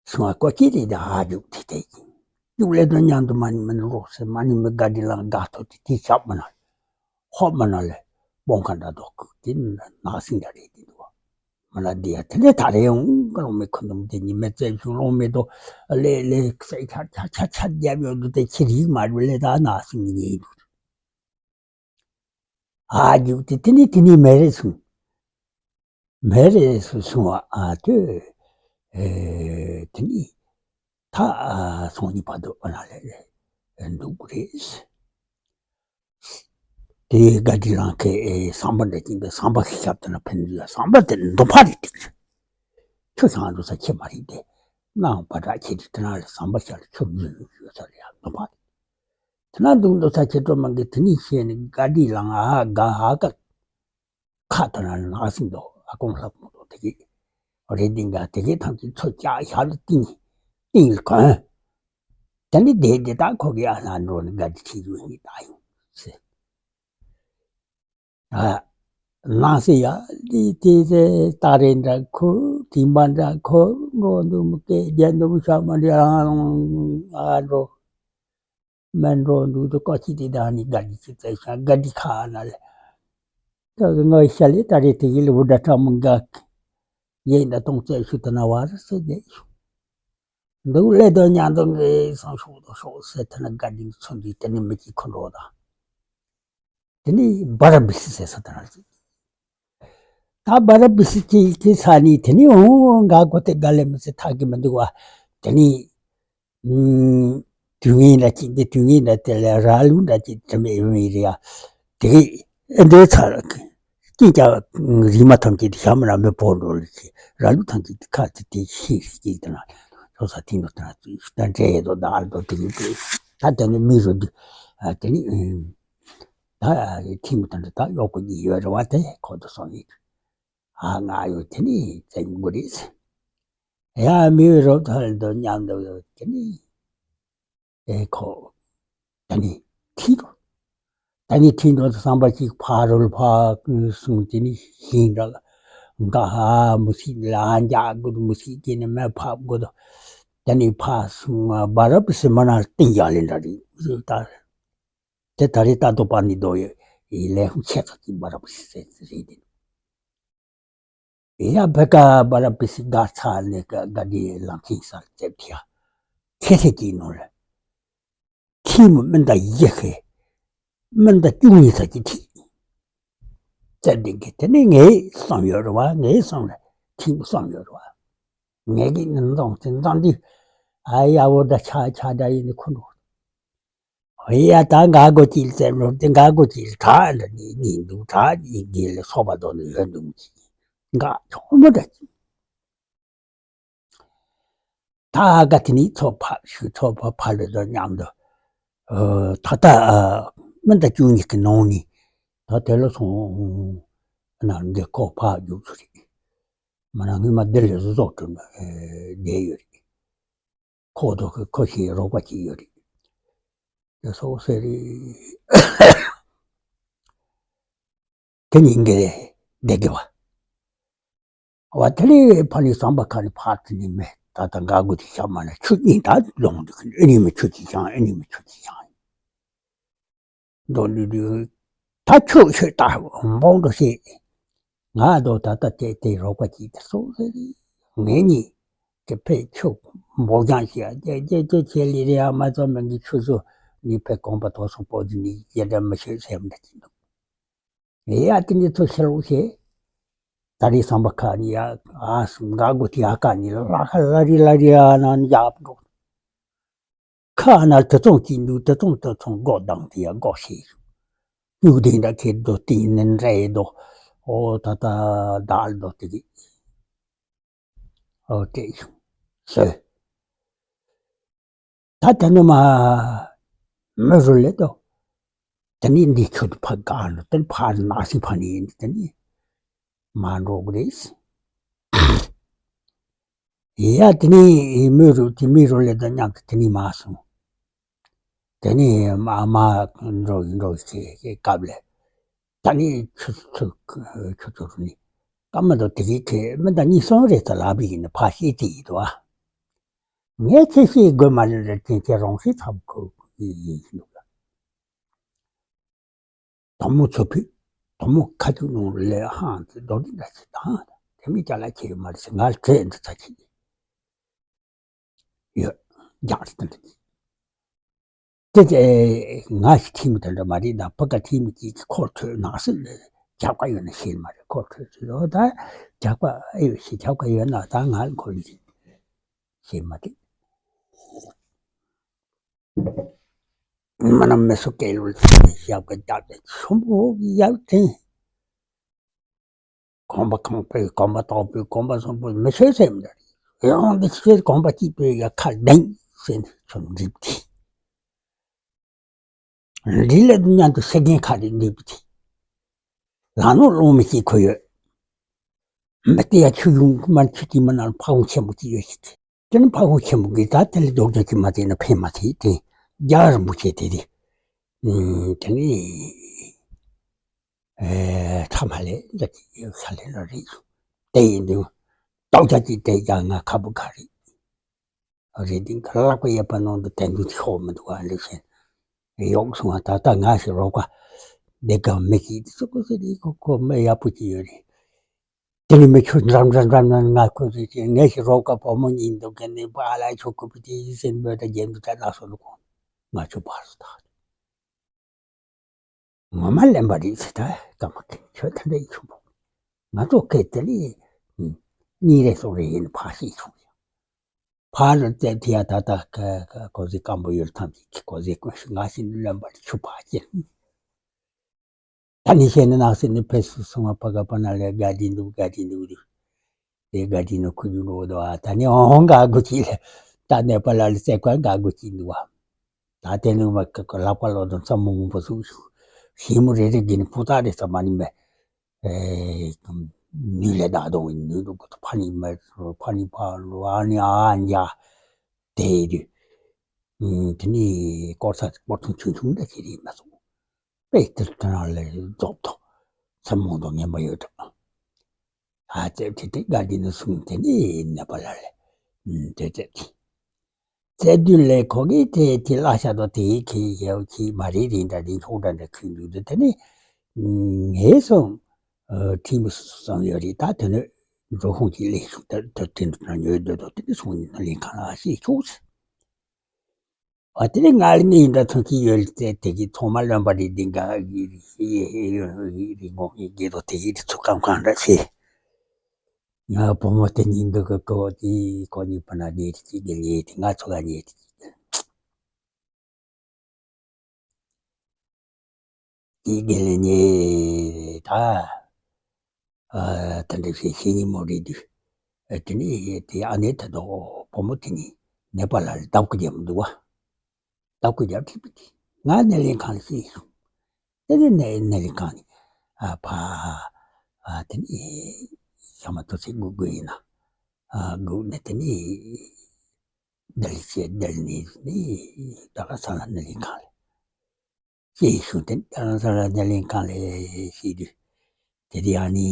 སོང་བ་ཀོ་ཅི་རེད་འདྲ་ཧ་རྒྱུག་དེ་དེ་ཡིན། རྒྱུག་ལས་དོན་མཉམ་དུ་མ་ནི་མི་ནི་རོགས་ཟེར་མ་ནི་མི་དགའ་དྲི་ལང་དགའ་ཐོ་དེ་དེ་ཞབས་མ་ན་ལས་ཧོབ་མ་ན་ལས་སྤོང་ཁ་འདྲ་དོ་དེ་ནི་ནག་སིང་འདྲ་རེད་དེ་འདུག་བ། མ་ལ་འདི་ཡ་དེ་ལས་ད་རེ་ཡོང་ག་ལོང་མེ་ཁོ་ནམ་དེ་ཉི་མེ་བཙན་བྱུང་ལོང་མེ་དོ་ལེ་ལེ་ཁ་ཆ་ཆ་ཆ་ཆ་རྒྱབ་ཡོད་དུ་དེ་ཁྱི་རིག་མ་རུ་ལེ་ད་ན་སུ་ཉི་ཉི་དུ་ཨ་རྒྱུག་དེ་དེ་ནི་དེ་ནི་མེ་རེ་སུང་མེ་རེ་སུ་སུང་བ་ཨ་དེ་ཨེ་དེ་ནི་ད་ཨ་སོང་ཉི་པ་དོ་ཨ་ན་ལེ་ལེ་འདུག་རེད། དེ་དགའ་དྲི་ལང་ཁའི་ཟམ་པ་འདྲ་ཅིག་གི་ཟམ་པ་ཞིག་ཞབས་དེ་ན་ཕན་ཚུན་ཟམ་པ་དེ་འདོམ་པ་རེད་དེ། ཆུ་བཞག་འགྲོ་ས་ཁྱེད་མ་རེད་དེ། ནང་པ་དྲག་ཁྱེད་དེ་དེ་ན་ལ་ཟམ་པ་ཞབས་ལ་ཆུ་འཛུལ་ཡོད་ས་རེད་ཡ་འདོམ་པ་རེད། དེ་ན་འདུག་འདུག་ས་ཁྱེད་སྤྲོ་མ་གི་དེ་ནི་ཤེས་ནི་དགའ་དྲི་ལང་ཨ་དགའ་ཧ་ག་ཁ་དེ་ན་ནག་སིང་དོ་ཨ་ཀོང་ལྷ་ཀོང་དོ་དེ་གི་རེད་དེ་འགའ་དེ་གི་ཐང་གི་ཚོ་ཅག་ཞབས་ལ་ཏིང་ཏིང་ལ་གོན། དེ་ནི་བསྡད་དེ་ད་ཁོ་གི་ཨ་ལ་འགྲོ་ནི་དགའ་དྲི་ཁྱི་ཡུལ་ནི་ད་ཡོང་ཟེར། ཨ། ནང་སེ་ཡ་ལི་དེ་རེ་ཏ་རེ་འདྲ་ཁོ་དིང་པ་འདྲ་ཁོ་འགྲོ་འདུག་མི་སྐད་རྒྱ་འདུག་ཤ་མ་འདྲ་ཨ་འགྲོ་མ་འགྲོ་འདུག་དུ་ཀོ་ཅི་དེ་ད་ནི་དགའ་དྲི་ཅི་བཙལ་ཤ་དགའ་དྲི་ཁ་ཨ་ལ་ལ་ད་གི་ངའི་ཤ་ལི་ཏ་རེ་དེ་ཡི་ལི་བུ་འདྲ་ཁྲ་མོ་འགའ་ཡེ་འདྲ་གཏོང་བཙལ་ཤུ་དུ་ན་བ་ར་སེ་བསྡད་ཤུ། འདུག་ལེ་དོ་ཉ་འདུག་ངེ་སང་ཤོག་དོ་ཤོག་ཟེར་ཐ་ན་དགའ་དྲི་ཚོ་འདི་དེ་ནི་མི་གཅིག་ཁོ་འགྲོ་ད། དེ་ནི་བ་ར་བི་སི་ཟེར་ས་དང་ལ་ཅིག་ད་བ་ར་བི་སི་ཅིག་གི་ས་ནི་དེ་ནི་འོང་འོང་འགག་གོ་དེ་དགའ་ལེ་མི་ཟེར་ཐག་གི་མི་འདུག་བ། དེ་ནི་དུས་ངན་འདྲ་ཅིག་འདི་དུས་ངན་འདྲ་དེ་ལ་ར་ལུག་འདྲ་ཅིག་དྲི་མེད་ཡོད་མི་རེད་ཡ། དེ་གི་ཨེ་འདྲའི་ཚར་ཀྱིན་ཀྱང་རིག་མ་ཐམས་ཅད་དེ་ཞྭ་མོ་ར་མི་བོར་འགྲོ་ལ་ཞེས་ར་ལུག་ཐམས་ཅད་དེ་ཁ་དེ་དེ་ཤེས་ཤིག་ཅིག་དེ་ན་ཆོ་ས་ཐིང་དུ་དེ་ན་ད་འདྲའི་དོ་ད་ཨ་དོ་དེ་གི་དེ་ད་དེ་ནི་མི་རུ་དུ་ཨ་དེ་ནི་ད་ཐིང་དུ་ད་གཡོག་པོ་གཉིས་ཡོད་རེད་བ། དེ་ཁོ་དུ་སོང་ཡིན། ཨ་ང་ཡོད་དེ་ནི་བཙན་དགོས་རེད། ཡ་མི་རོ་ཐར་དུ་མཉམ་དུ་ཡོད་དེ་ནི། ཨེ་ཁོ། ད་ནི་ཁྲིད་འགྲོ། ད་ནི་ཁྲིད་འགྲོ་དུ་བསམ་པ་ཅིག་ཕ་རོལ་ཕ་ཀུན་སོང་དེ་ནི་ཤིང་འདྲ་ལ། འགའ་ཧ་མི་སྲིད་ལ་འཇག་དགོས་མི་སྲིད་དེ་ནི་མེ་ཕབ་དགོས་དོ། ད་ནི་ཕ་སོང་བ་ར་པི་སི་མ་ན་ཏིང་ཡ་ལེ་འདྲ་རེད་ད། དེ་ད་རེད་ད་དོ་པ་ནི་དོ་ཡོད་ཡི་ལས་ཁུངས་ཆེ་ཚ་ཅིག་བ་ར་པི་སི་ཟེར་རེད་དེ། ཡ་བེ་ཀ་བ་ར་པི་སི་དགའ་ཚ་ནས་ཀ་དགའ་དེ་ལམ་ཁྱིམ་སར་བཙེབ་ཐིའ། ཁེ་ཐེ་ཀྱི་ནོར་ལ། ཁྱིམ་མི་མི་འདའ་ཡེ་ཁེ། མི་འདའ་ཅུང་ཡིན་ས་ཀྱི་ཐིག་བཙེབ་དེ་གི་དེ་ནི་ངའི་བསམ་ཡོད་རེད་བ། ངའི་བསམ་ལ་ཁྱིམ་བསམ་ཡོད་རེད་བ། ངའི་གི་ནི་འཛང་དེ་འཛང་དུས། ཨ་ཡ་བོ་འདྲ་ཆ་ཆ་འདྲ་ཡིན་ནི་ཁོ་འགྲོ། ཡ་ད་འགག་སྒོ་གཅིག་ལ་བཙན་འགྲོ་དེ་འགག་སྒོ་གཅིག་ལ་གྲགས་འདྲ་ནི་གཉིས་འདུག་གྲགས་གཉིས་དགེ་ལ་སོགས་པ་དོ་ནི་ཡོད་འདུག་མི་གཅིག་འགག་ཆོག་མི་འདྲ་གཅིག་ད་ཨ་ག་དེ་ནི་ཚོ་ཕ་ཞུ་ཚོ་ཕ་ཕ་ལོས་དོ་མཉམ་དུ་ད་ལྟ་མི་འདའ་བཅུ་གཉིས་ཀྱི་ནང་ནི་ད་དེ་ལ་སོང་ན་འདི་ཁོ་ཕ་རྒྱུག་ཚུལ་རེད། མ་ན་སྔོན་མ་འདི་ལས་བཟོ་གྲུབ་ན་བསྡད་ཡོད་རེད། ཁོ་དོ་ཁོ་ཞིག་རོགས་པ་ཅིག་ཡོད་རེད། དེ་སོགས་ཟེར་རེད། དེ་ཉིན་གྱི་བསྡད་དགེ་བ། བ་དེ་ལས་ཕ་ནི་བསམ་པ་ཁ་ནི་ཕར་དེ་ནི་མེད་ད་ལྟ་འགག་སྒོ་དེ་ཤ་མ་ན་ཆུ་གཉིས་ད་ལོང་དུ་ཨེ་ནི་མི་ཆུ་ཅིག་ཤང་ཨེ་ནི་མི་ཆུ་ཅིག་ཤང་། འགྲོ་འདུག་འདུག་ད་ཆོས་ཆོས་ལྟ་འབོང་འགྲོ་ཞེས། ང་རྡོ་ད་ལྟ་དེ་དེ་རོགས་པ་ཅིག་ད་སོང་ཟེར། ངེད་གཉིས་ཀྱི་ཕེ་ཆོས་འབོ་རྐྱང་ཞིག་རྒྱ་རྒྱ་རྒྱ་ཆེ་ལི་རེ་ཨ་མ་ཙོ་མན་གྱི་ཆོས་སུ་ནི་ཕེ་གོམ་པ་དོ་སོང་པོ་དེ་ནི་རྒྱ་འདྲ་མི་ཤེས་སེམས་འདྲ་ཅིག་འདུག་ཡ་དེ་ནི་ཚོ་ཤེས་ལོ་ཞེས། ད་རེས་བསམ་པ་ཁ་ནི་ཡ་ཨ་སུ་འགག་སྒོ་དེ་ཨ་ཀ་ནི་ལ་ཁ་ལ་རི་ལ་རི་ཨ་ན་ནི་ཡག་འགྲོ། ཁ་ན་དུ་ཚོང་གཅིག་འདུག་དུ་ཚོང་དུ་ཚོང་སྒོ་བསྡམས་ཏེ་ཡ་སྒོ་ཕྱེ། སྨྱུག་དེ་འདྲ་ཁྱེར་དོ་ཏིང་ནན་རེ་དོ། ཨོ་ད་ད་དག་དོ་དེ་གི་ཨོ་དེ་ཤུ་སོ། ད་དེ་ནི་མ་མི་རུ་ལེ་དོ། དེ་ནི་འདི་ཁྱོད་ཕ་ག་ནོ་དེ་ཕ་ནག་སི་ཕ་ནི་ཡིན་དེ་ནི་མ་འགྲོ་གི་རེད། ཡ་དེ་ནི་མི་རུ་དེ་མི་རུ་ལེ་དང་མཉམ་དུ་དེ་ནི་མ་སོང་། དེ་ནི་མ་མ་འགྲོ་འགྲོ་ཞེས་སྐབས་ལས་ད་ནི་ཆུ་ཆུ་ཆུ་ཆུ་རུ་ནི་ཀ་མ་དོ་དེ་གི་ཁེ་མི་ད་གཉིས་སོང་རེད་ད་ལབ་ཡིན་ཕ་ཤེས་དེ་ཡིན་དོ། ངས་ཁྱེད་ཤེས་དགོས་མ་རེད་རེད་དེ་ཁྱེད་རང་ཤེས་ཚབ་གོ་ཡིན་ཡིན་ཞུ་ལ། དོ་མོ་ཚོ་ཕུད། དོ་མོ་ཁ་ཐུག་ནང་ལས་ཧང་དེ་རྡོ་རིང་འདྲ་ཞིག་དང་། དེ་མི་ཅ་ལག་ཁྱེར་ཡོད་མ་རེད་ཟེར་ང་ལ་བྲེལ་འདི་ཚ་ཁྱེར་ཡོད། རྒྱག་རེད་དེ་འདྲ་ཅིག་དེ་ཚེ་ང་ཞིག་ཐིམ་དེ་འདྲ་མ་རེད་ད་ཕ་ག་ཐིམ་གཅིག་གི་འཁོར་ཐོས་ནག་སེ་ལས་ཇག་པ་ཡོད་ན་ཤེས་མ་རེད། འཁོར་ཐོས་ཚུལ་ལོ་ད་ཇག་པ་ཨེ་ཡོད་ཤེས་ཇག་པ་ཡོད་ན་ད་ང་ལ་འཁོར་ཡོད་ཤེས་མ་རེད། མ་ན་མི་སུ་སྐད་ལུ་ཞབས་ཀྱི་རྒྱབ་ཏེ་ཆུན་པོ་ཡར་དྲན། གོམ་པ་གང་པོས་གོམ་པ་དོག་པོས་གོམ་པ་གསུམ་པོས་མི་ཤེས་སེམས་ལ་ཡང་འདི་ཤེས་གོམ་པ་གཅིག་པོས་ཡ་ཁ་ལྡིང་སེམས་ཆུན་འགྲིབ་དེ། འདི་ལ་མཉམ་དུ་ཤེས་མཁན་ཁ་རེ་འགྲིབ་དེ། ལ་ནོ་ལོང་མི་ཤེས་ཁོ་ཡོད། མི་དེ་ཡ་ཆུ་ཡུང་མ་ཆུ་དེ་མ་ན་ཕ་བོང་ཆེན་པོ་ཅིག་ཡོད་ཤེས་དེ། དེ་ནི་ཕ་བོང་ཆེན་པོ་གིས་ད་དེ་ལས་རྡོག་རྒྱག་གི་མ་བྱས་ན་ཕན་མ་ཐེག་དེ་རྒྱ་རིན་པོ་ཆེ་དེ་དེ། དེ་ནི་ཨེ་ཐ་མ་ལས་འདི་ས་ལས་ལ་རེད་ཡོད། དེ་ཡིན་དུས་རྡོག་རྒྱག་གི་དེ་རྒྱ་ང་ཁ་བུ་ཁ་རེད། རེད་དེ་ཁ་ལག་པ་ཡས་པ་ནང་དུ་དེ་འདུག་ཤོག་མི་འདུག་ཨ་ལེ་ཤེན། ཡོག་སོང་བ་ད་ལྟ་ང་ཞིག་རོགས་པ་འདི་ག་མི་ཤེས་དེ་ཚོ་ཁོ་ཚོ་དེ་ཁོ་ཁོ་མི་ཡག་པོ་ཅིག་ཡོད་རེད། དེ་ནི་མི་ཁྱོད་འགྲམ་འགྲམ་འགྲམ་ན་ང་ཁོ་ཚོས་ཀྱི་ངས་ཤི་རོགས་ཀ་བུ་མོ་གཉིས་འདུག་གི་ནི་པ་ཨ་ལ་ཆོ་ཁུ་པི་དེ་ཡི་སེམས་འབོད་དང་རྒྱན་དུ་ད་ལ་སོ་ནུ་ཁོང་ང་ཆོ་བར་སུ་ཐག་ངོ་མ་ལེན་པ་རེད་ཟེར་ད་ཀ་མ་ཁེ་ཁྱོད་ད་འདྲ་ཡི་ཆུ་བོ་ང་ཚོ་སྐད་དེ་ལི་གཉིས་རེ་སོ་རེ་ཡིན་ཕ་ཤི་ཆུ་ཕ་རུ་ཙེ་ཐི་ཡ་ད་ད་ཀ་ཀ་ཀོ་ཟི་སྐམ་པོ་ཡོད་ཐམས་ཅད་ཀོ་ཟི་ཀོ་ཤི་ང་ཤི་ལེན་པ་ཆུ་ཕ་ཅེ། ད་ནི་བཤད་ན་ནགས་གསེབ་ནས་ཕེབས་སུ་སོང་བ། ཕ་ག་པ་ན་ལས་དགའ་བདེ་འདུག་དགའ་བདེ་འདུག་རེད། དེ་དགའ་བདེ་ནི་ཁུ་རྒྱུ་འགྲོ་འདུག་ཨ། ད་ནི་འོང་འོང་དགའ་དགོས་ཀྱི་ལས། ད་ནད་པ་ལ་ལ་བཙལ་བར་དགའ་དགོས་ཀྱི་འདུག་ཨ། ད་དེ་ནི་མ་ཀ་ཀ་ལག་པ་ལོ་དང་ཚ་མོ་མོ་པོ་སུ་ཞིམ་མོ་རེ་རེ་གི་ནི་ཕུ་ཐག་རེ་ཚ་མ་ནི་མེད། ཨེ་ནུས་ལས་བདག་དང་ནུས་འགྲོ་གི་ཕ་ནི་མེད། ཕ་ནི་ཕ་ལོ་ཨ་ནི་ཨ་འཇའ་དེ་དུས། དེ་ནི་སྐོར་ས་སྐོར་ཐུང་ཆུང་ཆུང་འདྲ་ཞིག་རེད་མ་སོང་། དཔེ་དེར་དེ་རང་ལས་རྫོགས་ཐོག་ཚེ་མང་དུ་ངན་པ་ཡོད་དྲག་ཨ་ཙེ་དེ་དེ་དགའ་བདེ་ནི་གསུང་དེ་ནི་ནད་པ་ལ་ལས་དེ་ཙེ་དེ་ཙེ་དུས་ལས་ཁོ་གིས་དེ་དེ་གླ་ཤ་དང་དེ་ཁེ་ཡའོ་ཁེ་མ་རེད་རེད་འདྲ་རེད་ཆོག་འདྲ་འདྲ་ཁུལ་འདུག་དེ་དེ་ནི་ངས་སོང་ཁྲིམས་སོང་ཡོད་རེད། ད་དེ་ནི་འགྲོ་ཁོང་གི་ལས་ཤུགས་དེ་དེ་དེ་འདྲ་ཉོས་འདོད་དོ་དེ་ནི་སོང་ནི་ལེན་ཁང་ལ་ཤེས་ཆོག་ཟེར། ཨ་དེ་ནས་ང་ལ་མི་ཡིན་འདྲ་ཐོན་གྱི་ཡོད་ལ་ཙེ་དེ་གི་ཚང་མ་རློན་པ་རེད། འདི་འགའ་རི་ངོ་ངི་དགེ་རོ་དེ་གི་ཚུགས་ཀམ་གང་འདྲ་ཤེས། ང་བུ་མོ་དེ་གཉིས་འདི་གི་ཀོ་དེ་ཁོ་གཉིས་པ་ན་རེད་ཅིག་གི་ལས་དེ་ང་ཚོ་ག་ཉེ་དེ་དེ་དགེ་ལས་ཉེ་ད། ཨ་ད་འདྲ་བྱས་ཤེས་ཉིན་མོ་རེད་དུས། ཨ་དེ་ནས་དེ་ཨ་ནེ་ད་དོ་བུ་མོ་དེ་ནི་ནད་པ་ལ་ལྡབ་ཀུ་རྒྱབ་མི་འདུག་བ། ལྡབ་ཀུ་རྒྱབ་ཁྲིད་པ་དེ་ང་སྣེ་ལེན་ཁང་ལ་ཤེས་སོང་། དེ་ནས་སྣེ་སྣེ་ལེན་ཁང་ནས་ཨ་ཕ་ཨ་དེ་ནས་ཞག་མ་ཐུག་ཚེ་སྒུག་དགོས་ཡིན་ན། ཨ་སྒུག་ནས་དེ་ནས་བསྡད་བྱས་བསྡད་ནས་ནི་ད་ག་ས་ལ་སྣེ་ལེན་ཁང་ལ། ཅེས་ཞུ་དེ་རྡ་རམ་ས་ལ་སྣེ་ལེན་ཁང་ལས་ཤེས་དུས། དེ་དེ་ཡང་ནི་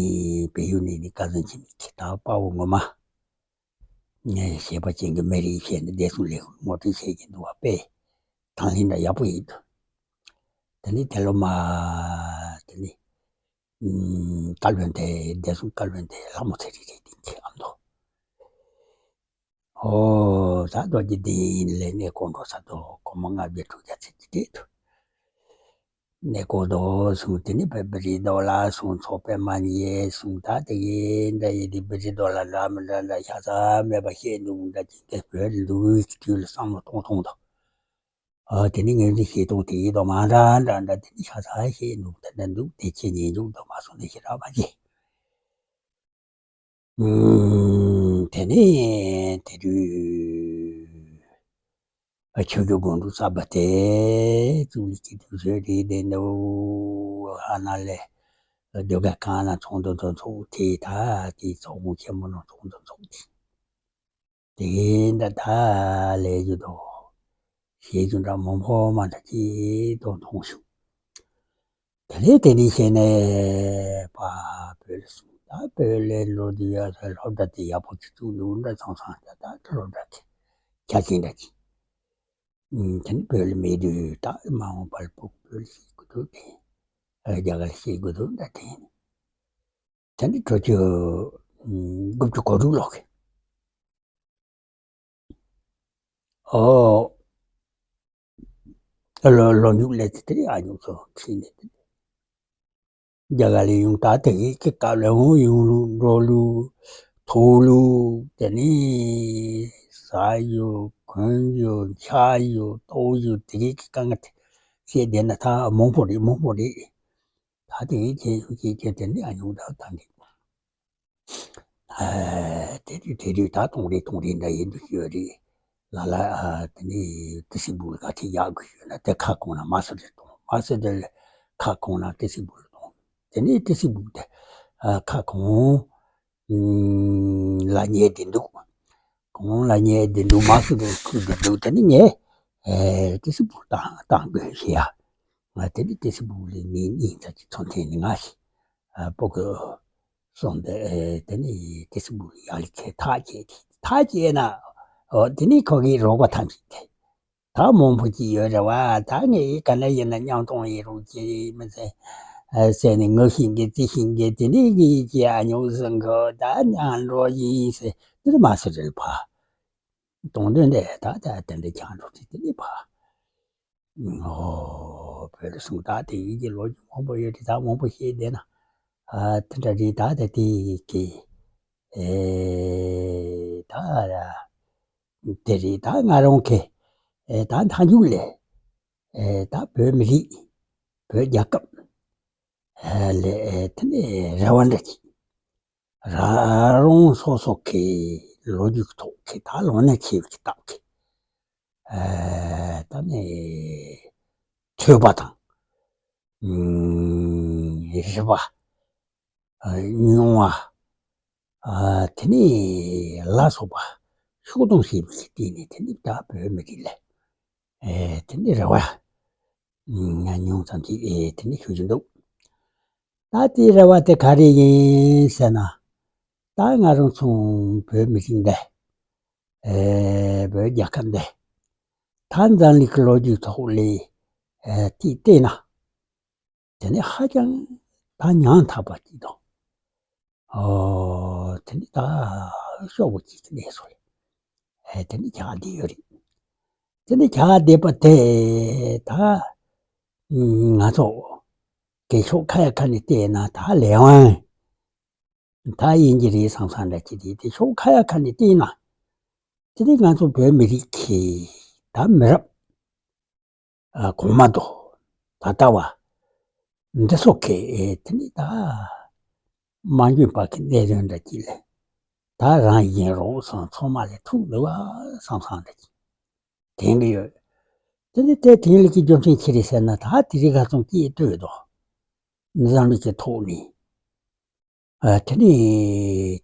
བལ་ཡུལ་ནས་ནི་བཀའ་བཙན་ཆེན་མི་ཁྱེད་དང་དཔའ་བོ་ངོ་མ། ངས་ཞེད་པ་ཅན་གྱི་མི་རིགས་བཤད་ནས་བདེ་སྲུང་ལས་ངོ་སྤྲོད་བྱེད་ཀྱི་འདུག་བ་དཔེ་དང་ལེན་འདྲ་ཡག་པོ་ཡིན་འདུག་དེ་ནི་དེ་ལོ་མ་དེ་ནི་བཀའ་བློན་དེ་བདེ་སྲུང་བཀའ་བློན་དེ་ལྷ་མོ་ཚེ་རིང་རེད་དེ་ཁྱེད་ཨ་མདོ། ཨོ་ད་རྡོ་རྗེ་གདན་ལས་གནས་སྐོར་འགྲོ་ས་དོ་སྒོར་མོ་ལྔ་བརྒྱ་དྲུག་བརྒྱ་ཚིག་གི་སྟེང་དུ། གནས་སྐོར་དོ་གསུངས་དེ་ནི་བེ་བེ་རི་རྡོ་ལ་གསུངས་ཚོགས་པའི་མ་ཉེས་གསུངས་ད་དེ་གི་འདྲ་ཡི་དེ་བེ་རི་རྡོ་ལ་འདྲ་མི་འདྲ་འདྲ་ཤ་ཚ་མེད་པ་བཤད་འདུག་འདྲ་ཅིག་གི་བོད་ལུགས་ཀྱི་དུས་ལ་བསམ་བློ་གཏོང་གཏོང་དོ། ཨོ་དེ་ནི་ངས་འདི་བཤད་གཏོང་དེ་ཡི་དོ་མ་འདྲ་འདྲ་འདྲ་དེ་ནི་ཤ་ཚ་བཤད་འདུག་དེ་འདྲ་འདུག་དེ་ཁྱེད་ཉན་འཇུག་དོ་མ་སོང་ནས་ཤི་ར་མ་བྱེད། དེ་ནས་དེ་དུས་ཆོས་རྒྱལ་དགོན་དུ་གསར་པ་དེ་བཙུགས་ལས་ཀྱི་དུས་ཚོད་རེད་དེ་འདུག་ཧ་ན་ལས་ཟློས་གར་ཁང་ལ་ཚོགས་འདུ་དང་ཚོགས་དེ་ད་དེ་ཚོགས་དགོངས་ཆེན་མོ་ནང་ཚོགས་འདུ་ཚོགས་དེ། དེ་འདྲ་ད་ལས་རྒྱུ་དང་། བཤད་རྒྱུ་འདྲ་མང་པོ་མ་འདྲ་ཅིག་དང་མཐོང་བྱུང་། དེ་ནས་དེ་ནས་བཤད་ནས་པ་བོད་ལ་སོང་ད་བོད་ལ་འགྲོ་དུས་ཡ་ས་སློབ་གྲྭ་དེ་ཡག་པོ་ཅིག་བཙུགས་འདུག་འདྲ་ཚང་ཚང་ད་ད་སློབ་གྲྭ་དེ་ཆ་ཆེན་འདྲ་ཅིག་དེ་ནས་བོད་ལ་མེད་དུས་ད་མ་འོངས་པར་བོད་ལ་ཤེས་དགོས་འདུག་དེ་རྒྱ་གར་ལ་ཤེས་དགོས་འདུག་འདྲ་དེ་ཡིན། དེ་ནི་དྲུག་ཅུ་དགུ་བཅུ་གོ་དྲུག་ལོ་གི། ཨོ། ལོ་ལོ་ཉུག་ལས་དེ་དེ་ཨ་ཉུག་ཚོ་ཁྲིད་ནས་དེ། རྒྱ་གར་ལས་ཡོང་ད་དེ་གི་སྐབས་ལ་འོང་ཡོང་ལུགས་འགྲོ་ལུགས་ཐོག་ལུགས་དེ་ནི་ཟ་ཡོད་གོན་ཡོད་འཆག་ཡོད་ལྟོགས་ཡོད་དེ་གི་དཀའ་ངལ་དེ་བཤད་བསྡད་ན་ད་མང་པོ་རེད་མང་པོ་རེད། ད་དེ་གི་ཁྱེད་ཤུགས་ཀྱིས་ཁྱེད་དེ་ནི་ཨ་ཉུག་ད་ད་འདི། དེ་དུས་དེ་དུས་ད་གཏོང་རེས་གཏོང་རེས་འདྲ་ཡིན་འདུག་ཡོད་རེད། ལ་ལ་དེ་ནས་ཏི་སི་སྦུག་ལ་ག་ཚོད་ཡག་དགོས་ཡོད་ན་དེ་ཁ་གང་ན་མ་སི་ཏྲ་གཏོང་མ་སི་ཏྲ་ལ་ཁ་གང་ན་ཏི་སི་སྦུག་ལ་གཏོང་། དེ་ནས་ཏི་སི་སྦུག་དེ་ཁ་གང་ལ་ཉལ་བསྡད་འདུག་གང་ལ་ཉལ་བསྡད་འདུག་མ་སི་ཏྲ་ཁུར་བསྡད་འདུག་དེ་ནས་ངས་ཏི་སི་སྦུག་བཏང་བཏང་དགོས་ཞེས་ཡ། ང་དེ་ནས་ཏི་སི་སྦུག་ལ་ངའི་སྙིང་རྩ་གཅིག་ཚོ་འཐེན་ནས་ང་ཞིག་སྤོ་གི་སོང་སྟེ་དེ་ནས་ཏི་སི་སྦུག་ཡག་ལ་ཁྱེད་ཐག་བཅད་དེ་ཐག་བཅད་ན་དེ་ནས་ཁོ་གིས་རོགས་པ་ཐམས་ཅད་དེ་ད་མང་པོ་ཅིག་ཡོད་རེད་བ། ད་ངས་ག་ན་ཡིན་ན་མཉམ་གཏོང་ཡིན་རོགས་ཀྱི་མི་ཚེ་ཟེར་ནས་ངུ་ཤིང་གི་རྩི་ཤིང་གི་དེ་ནས་གི་ཀྱི་ཨ་ཉོག་སང་གི་ད་མཉམ་འགྲོ་ཡིན་ཟེར་དེར་མ་སུ་རེད་ཕ། གཏོང་དོན་དེ་ད་ད་དེ་འདྲ་ཆགས་འགྲོ་དེ་དེ་ནས་ཕ། ཨོ། བོད་ལ་སོང་ད་དེ་ཡིན་གྱི་ལོ་རྒྱུས་མང་པོ་ཡོད་དེ་ད་མང་པོ་བཤད་བསྡད་ན། ཨ་དེ་འདྲ་རེད་ད་ད་དེ་ཡི་གི། ཨེ། ད་དེ་རེད་ད་ང་རང་གི། ཨེ་ད་མཐའ་མཇུག་ལས། ཨེ་ད་བོད་མི་རིགས། བོད་རྒྱལ་ཁབ། ལས་དེ་ནས་རེ་བ་འདྲ་ཅིག་རང་རང་སོ་སོ་གི་ལོ་རྒྱུས་ཐོག་གི་ད་ལོ་ན་ཆེ་བའི་སྟབས་ཀྱིས་ད་ནས་ཐོས་པ་དང་རིག་པ་མྱོང་བ། དེ་ནས་ལ་སོགས་པ་ཤུགས་གཏོང་བྱེད་པའི་སྟེང་ནས་དེ་ནས་ད་བོད་མི་རིགས་ལ་དེ་ནས་རེ་བ་ཉུང་ཙམ་ཅིག་དེ་ནས་ཞུ་རྒྱུ་འདུག་ད་དེའི་རེ་བ་དེ་ག་རེ་ཡིན་ཟེར་ན། ད་ང་རང་ཚོ་བོད་མི་རིགས་འདི་བོད་རྒྱལ་ཁབ་འདི་ད་འཛམ་གླིང་གི་ལོ་རྒྱུས་ཐོག་ལས་དེ་བལྟས་ན། དེ་ནི་ཧ་ཅང་ད་ཉམ་ཐག་པ་ཅིག་དང་། ཨོ། དེ་ནི་ད་ཤོག་བུ་ཅིག་གནས་སོང་། ཨེ་དེ་ནི་ཆགས་བསྡད་ཡོད་རེད། དེ་ནི་ཆགས་བསྡད་པ་དེ་ད་ང་ཚོ་གི་ཕྱོགས་ཁ་ཡ་ཁ་ནས་བལྟས་ན་ད་ལས་དབང་ད་ཡིན་གྱི་རེད་བསམ་བསམ་འདྲ་ཅིག་རེད། དེ་ཕྱོགས་ཁ་ཡ་ཁ་ནས་བལྟས་ན་དེ་ནི་ང་ཚོ་བོད་མི་རིགས་ཀྱི་ད་མི་རབས་གོང་མ་དང་ད་ལྟ་བ་འདི་ཚོ་གིས་དེ་ནི་ད་མ་འཇོན་པ་གི་གནད་དོན་འདྲ་ཅིག་ལས་ད་རང་ཡིན་རོགས་སང་ཚང་མ་ལས་ཐུག་འདུག་བ་བསམ་བསམ་འདྲ་ཅིག་དྲན་གི་ཡོད། དེ་ནི་དེ་དྲན་ལུགས་ཀྱི་རྒྱུ་མཚན་ཅི་རེད་ཟེར་ན། ད་དེ་རིང་ཁ་སང་སྐད་ཐོས་དོ། འཛམ་གླིང་གི་ཐོག་ནས་དེ་ནི་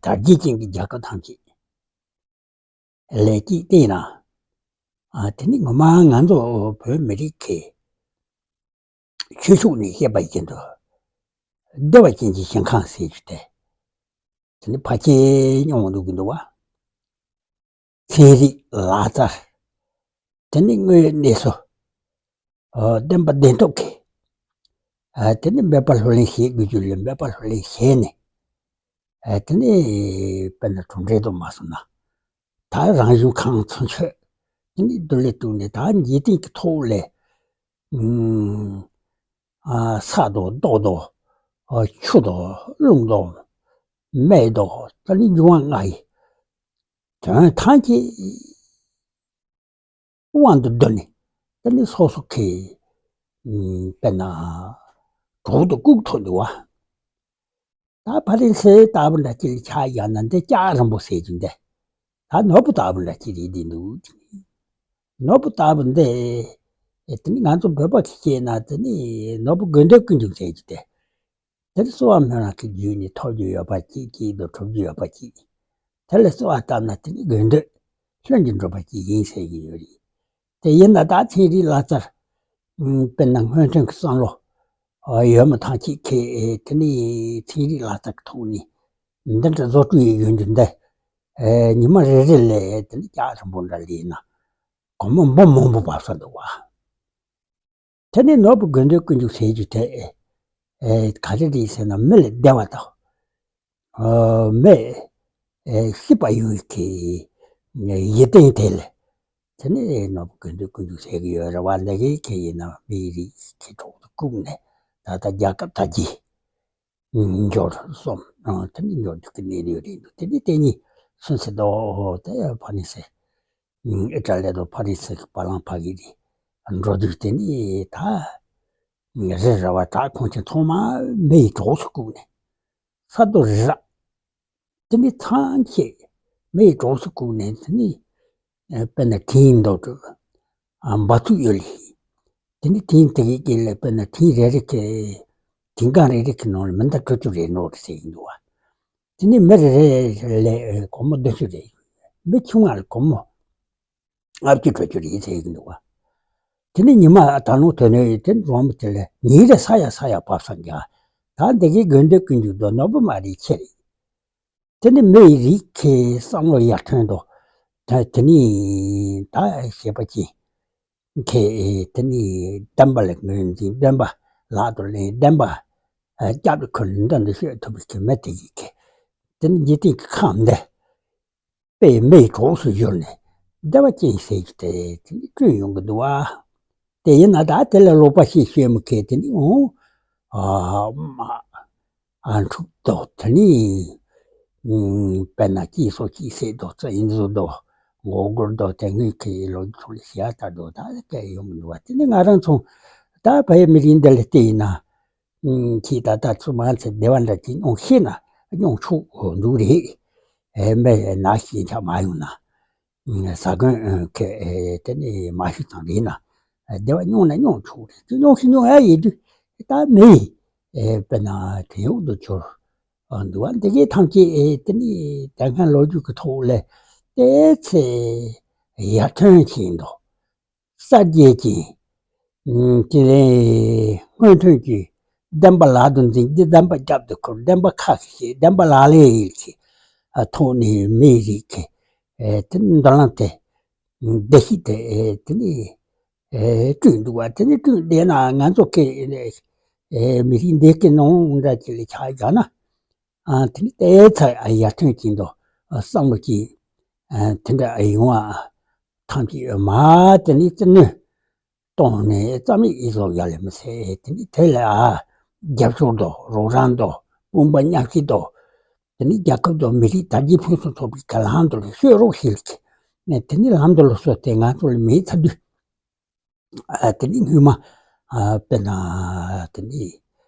དར་རྒྱས་ཅན་གྱི་རྒྱལ་ཁབ་ཐམས་ཅད་ལས་ཀྱིས་བལྟས་ན། ཨ་དེ་ནི་ངོ་མ་ང་ཚོ་བོད་མི་རིགས་ཀྱི་ཆོས་ཕྱོགས་ནས་བཤད་པ་བཞིན་དུ་བདེ་བ་ཅན་གྱི་ཞིང་ཁམས་ཟེར་རྒྱུ་དེ་དེ་ནི་ཕལ་ཆེར་སྙོམས་འདུག་གི་འདུག་བ། ཚན་རིག་ལག་རྩལ། དེ་ནི་དངོས་ཡོད་གནས་ཚུལ་བདེན་པ་བདེན་ཐོབ་ཀྱི། དེ་ནི་འབད་པ་ལྷུར་ལེན་བྱེད་དགོས་རྒྱུ་ལས་འབད་པ་ལྷུར་ལེན་བྱས་ནས། དེ་ནི་དཔེར་ན་གྲུབ་འབྲས་དུ་མ་སོང་ན། ད་རང་གཞུང་ཁང་ཚུན་ཆད་དེ་ནི་བསྡུ་ལེན་བཏང་ནས་ད་འཇིག་རྟེན་གྱི་ཐོག་ལས་ཨ་ས་དང་རྡོ་དང་ཆུ་དང་རླུང་དང་མེ་དང་དེ་ནི་འབྱུང་བ་ལྔ་ཡི་དོན་ཐམས་ཅད་དབང་དུ་བསྡུས་ནས་དེ་ནི་སོ་སོ་གི་དཔེར་ན་གྲོགས་དང་ལྐུགས་ཐོག་འདུག་བ། ད་ཕ་རན་སི་ལྟ་བུ་འདྲ་ཅིག་ལ་ཆ་བཞག་ན་འདི་ལྕགས་རིང་པོ་ཟེར་གྱི་འདི་ད་ནོར་བུ་ལྟ་བུ་འདྲ་ཅིག་རེད་འདི་འདུག་ནོར་བུ་ལྟ་བུ་འདི་དེ་ནི་ང་ཚོ་བོད་པ་གིས་བཤད་ན་དེ་ནི་ནོར་བུ་དགོས་འདོད་ཀུན་འབྱུང་ཟེར་གྱི་དེ། དེར་གསོལ་བ་སྨོན་ལམ་གྱི་བརྒྱུད་ནས་ཐོབ་རྒྱུ་ཡོད་པ་གཅིག་གཅིག་ཏུ་ཐོབ་རྒྱུ་ཡོད་པ་གཅིག་དེ་ལ་གསོལ་བ་བཏབ་ན་དེ་ནི་དགོས་འདོད་ལྷུན་གྱིས་འགྲུབ་པ་གཅིག་ཡིན་ཟེར་གྱི་ཡོད་རེད། དེ་ཡིན་ན་ད་ཚན་རིག་ལག་རྩལ་དཔེར་ན་སྔོན་ཐོན་གྱི་བསམ་བློ་ཡོད་མི་ཐམས་ཅད་ཀྱིས་དེ་ནི་ཚན་རིག་ལག་རྩལ་གྱི་ཐོག་ནས་འདི་འདྲ་བཟོ་སྤྲོ་ཡི་ཡོད་རྒྱུ་འདི་ཉི་མ་རེ་རེ་ལས་དེ་ནི་ལྕགས་རིང་པོ་འདྲ་ལས་ན་སྒོར་མོ་འབུམ་མང་པོ་བབས་ས་འདུག་བ། དེ་ནས་ནོར་བུ་དགོས་འདོད་ཀུན་འབྱུང་ཟེར་རྒྱུ་དེ། ཨེ་ག་རེ་རེད་ཟེར་ན་མི་ལ་བདེ་བ་དང་། ཨ་མི་ཨེ་སྐྱིད་པ་ཡོང་གི་ཡིད་བརྟན་དེ་ལ། དེ་ནས་ནོར་བུ་དགོས་འདོད་ཀུན་འབྱུང་ཟེར་གི་ཡོད་རེད་བ། འདི་གའི་ཁེ་ཡིན་ན་མིའི་རིགས་ཀྱི་གྲོགས་སུ་བཀུག་ནས་ད་ལྟ་རྒྱལ་ཁབ་དར་རྒྱས་འབྱོར་སོང་། ཨ་དེ་ནས་འབྱོར་རྒྱུ་གི་གནས་ལུགས་རེད་འདུག་དེ་ནས་དེ་གཉིས་སུན་སེ་དོ་དེ་ཕ་ནི་སེ། ཨི་ཊ་ལི་དང་ཕ་རན་སི་གི་བ་ལང་ཕ་གི་རེད། འགྲོ་དུས་དེ་ནི་ད་རི་ར་བ་དྲག་ཁོང་ཚོ་ཚང་མ་མེ་ཡི་གྲོགས་སུ་བཀུག་ནས་ས་རྡོ་རི་ར་དེ་ནི་ཚང་ཁྱེད་མེ་ཡི་གྲོགས་སུ་བཀུག་ནས་དེ་ནི་དཔེར་ན་ཐིང་འདོགས་འབའ་ཚུགས་ཡོད་ལེ། དེ་ནི་ཐིང་དེ་གི་དཀྱིལ་ལ་དཔེར་ན་ཐིང་རེ་རེ་གི་ཐིང་སྒང་རེ་རེ་གི་ནང་ལ་མི་འདི་དྲུག་ཅུ་རེ་འགྲོ་རེ་ཟེར་གྱི་འདུག་བ། དེ་ནས་མི་རེ་རེ་ལ་སྒོར་མོ་བདུན་ཅུ་རེ། མི་ཆུང་བ་ལ་སྒོར་མོ་ལྔ་བཅུ་དྲུག་ཅུ་རེ་ཟེར་གྱི་འདུག་བ། དེ་ནས་ཉི་མ་ད་ལོ་དེ་ནས་དེ་རོང་མི་དེ་ལ་ཉིན་རེ་ས་ཡ་ས་ཡ་བབས་ས་འགའ། ད་འདི་གའི་དགོས་འདོད་ཀུན་འབྱུང་དང་ནོར་བུ་མ་རེད་ཁྱེད་རེད། དེ་ནས་མི་ཡི་རིགས་ཀྱི་བསམ་བློ་ཡར་ཐོན་དང་། ད་དེ་ནས་ད་ཞེས་པ་ཅི། ཁེ་དེ་ནི་བདེན་པ་ལ་ངོས་འཛིན་བདེན་པ་ལག་ཏུ་ལེན་བདེན་པ་སྐྱབས་ལ་ཁུར་ནས་འདི་འདི་ཤོད་ཐུབ་པའི་གི་མི་དེ་ཡིན་གི། དེ་ནི་འཇིག་རྟེན་གྱི་ཁམས་འདི་དཔེ་མེད་གྲོགས་སུ་གྱུར་ནས་བདེ་བ་ཅན་ཟེར་རྒྱུ་དེ་དེ་ནི་བསྐྲུན་ཡོང་གི་འདུག་བ། དེ་ཡིན་ན་ད་དེ་ལ་ལོག་པ་ཞིག་ཤོད་མི་ཁེ་དེ་ནི་འོང་ཨ་མ། ཨ་འཁྲུག་དོ་དེ་ནི། ཨུམ། དཔེར་ན་སྐྱིད་སོ་སྐྱིད་སྲེད་དོ་རྩི་ཡིན་བཟོ་དོ་མགོ་སྒུར་དོ་དེ་སྔོན་གྱི་ལོ་རྒྱུས་ལ་ཞེ་ཨ་ལྟ་དོ་ད་སྐད་ཡོང་མི་འདུག་བ། དེ་ནི་ང་རང་ཚོ་ད་བལ་ཡུལ་མི་རིགས་འདི་ལ་བལྟས་ཡིན་ན། ཁྱེད་ད་ལྟ་ཚུར་མ་ཚད་བདེ་བ་འདྲ་ཅིག་མྱོང་ཤེས་ན་མྱོང་ཆོག་འདུག་རེད། ཨེ་མེད་ན་ཤེས་ཆ་མ་ཡོང་ན། ཟ་གོན་ཁེ་དེ་ནི་མ་ཤི་ཙང་རེད་ན། བདེ་བ་མྱོང་ན་མྱོང་ཆོག་རེད། ཅི་མྱོང་ཤི་མྱོང་ཨེ་ཡིན་དུས་ད་མི་ཨེ་དཔེར་ན་བྲན་གཡོག་ཏུ་གྱུར་འདུག་བ། འདི་གའི་ཐམས་ཅད་ཨེ་དེ་ནི་དེ་སྔ་ལོ་རྒྱུས་ཀྱི་ཐོག་ལས་ཏེ་ཚེ་ཡར་ཐོན་ཕྱིན་འདུག་གསར་བརྗེ་ཅན། དེ་ནས་སྔོན་ཐོན་གྱི་བདེན་པ་ལག་ཏུ་འཛིན་གྱི་བདེན་པ་རྒྱབ་ཏུ་འཁུར། བདེན་པ་ཁ་ཤས་བདེན་པ་ལག་ལེན་ཡིན་གྱི་ཐོག་ནས་མིའི་རིགས་ཀྱི་དེ་འདོད་ལམ་དེ་བདེ་སྐྱིད་དེ་དེ་ནས་བསྐྲུན་འདུག་བ། དེ་ནས་བསྐྲུན་བསྡད་ན་ང་ཚོ་གི་མི་རིགས་འདི་གི་ནང་འདྲ་ཅིག་ལ་ཆ་བཞག་ན། ཨ་དེ་ནི་ཏེ་ཚ་ཡར་ཐོན་གྱིན་དུ་བསམ་བློ་གྱིས་དེ་འདྲ་ཡོང་བ་ཐམས་ཅད་མ་དེ་ནི་བཙིར་གནོན་གཏོང་ནས་རྩ་མེད་ཡིན་བཟོ་ཡ་ལས་མི་ཚེ་དེ་ནི་དེ་ལ་རྒྱབ་སྐྱོར་དང་རོགས་རམ་དང་དཔུང་པ་མཉམ་གཤིབ་དང་དེ་ནི་རྒྱལ་ཁབ་དང་མི་རིགས་དར་རྒྱས་ཕུན་སུམ་ཚོགས་པའི་གི་ལམ་དུ་ལ་བཤོས་རོགས་ཞེས་ཀྱི་དེ་ནི་ལམ་དུ་ལ་སོང་སྟེ་ང་ཚོ་ལ་མེད་ཚར་དུས། ཨ་དེ་ནི་སྔོན་མ་ཨ་དཔེར་ན་དེ་ནི་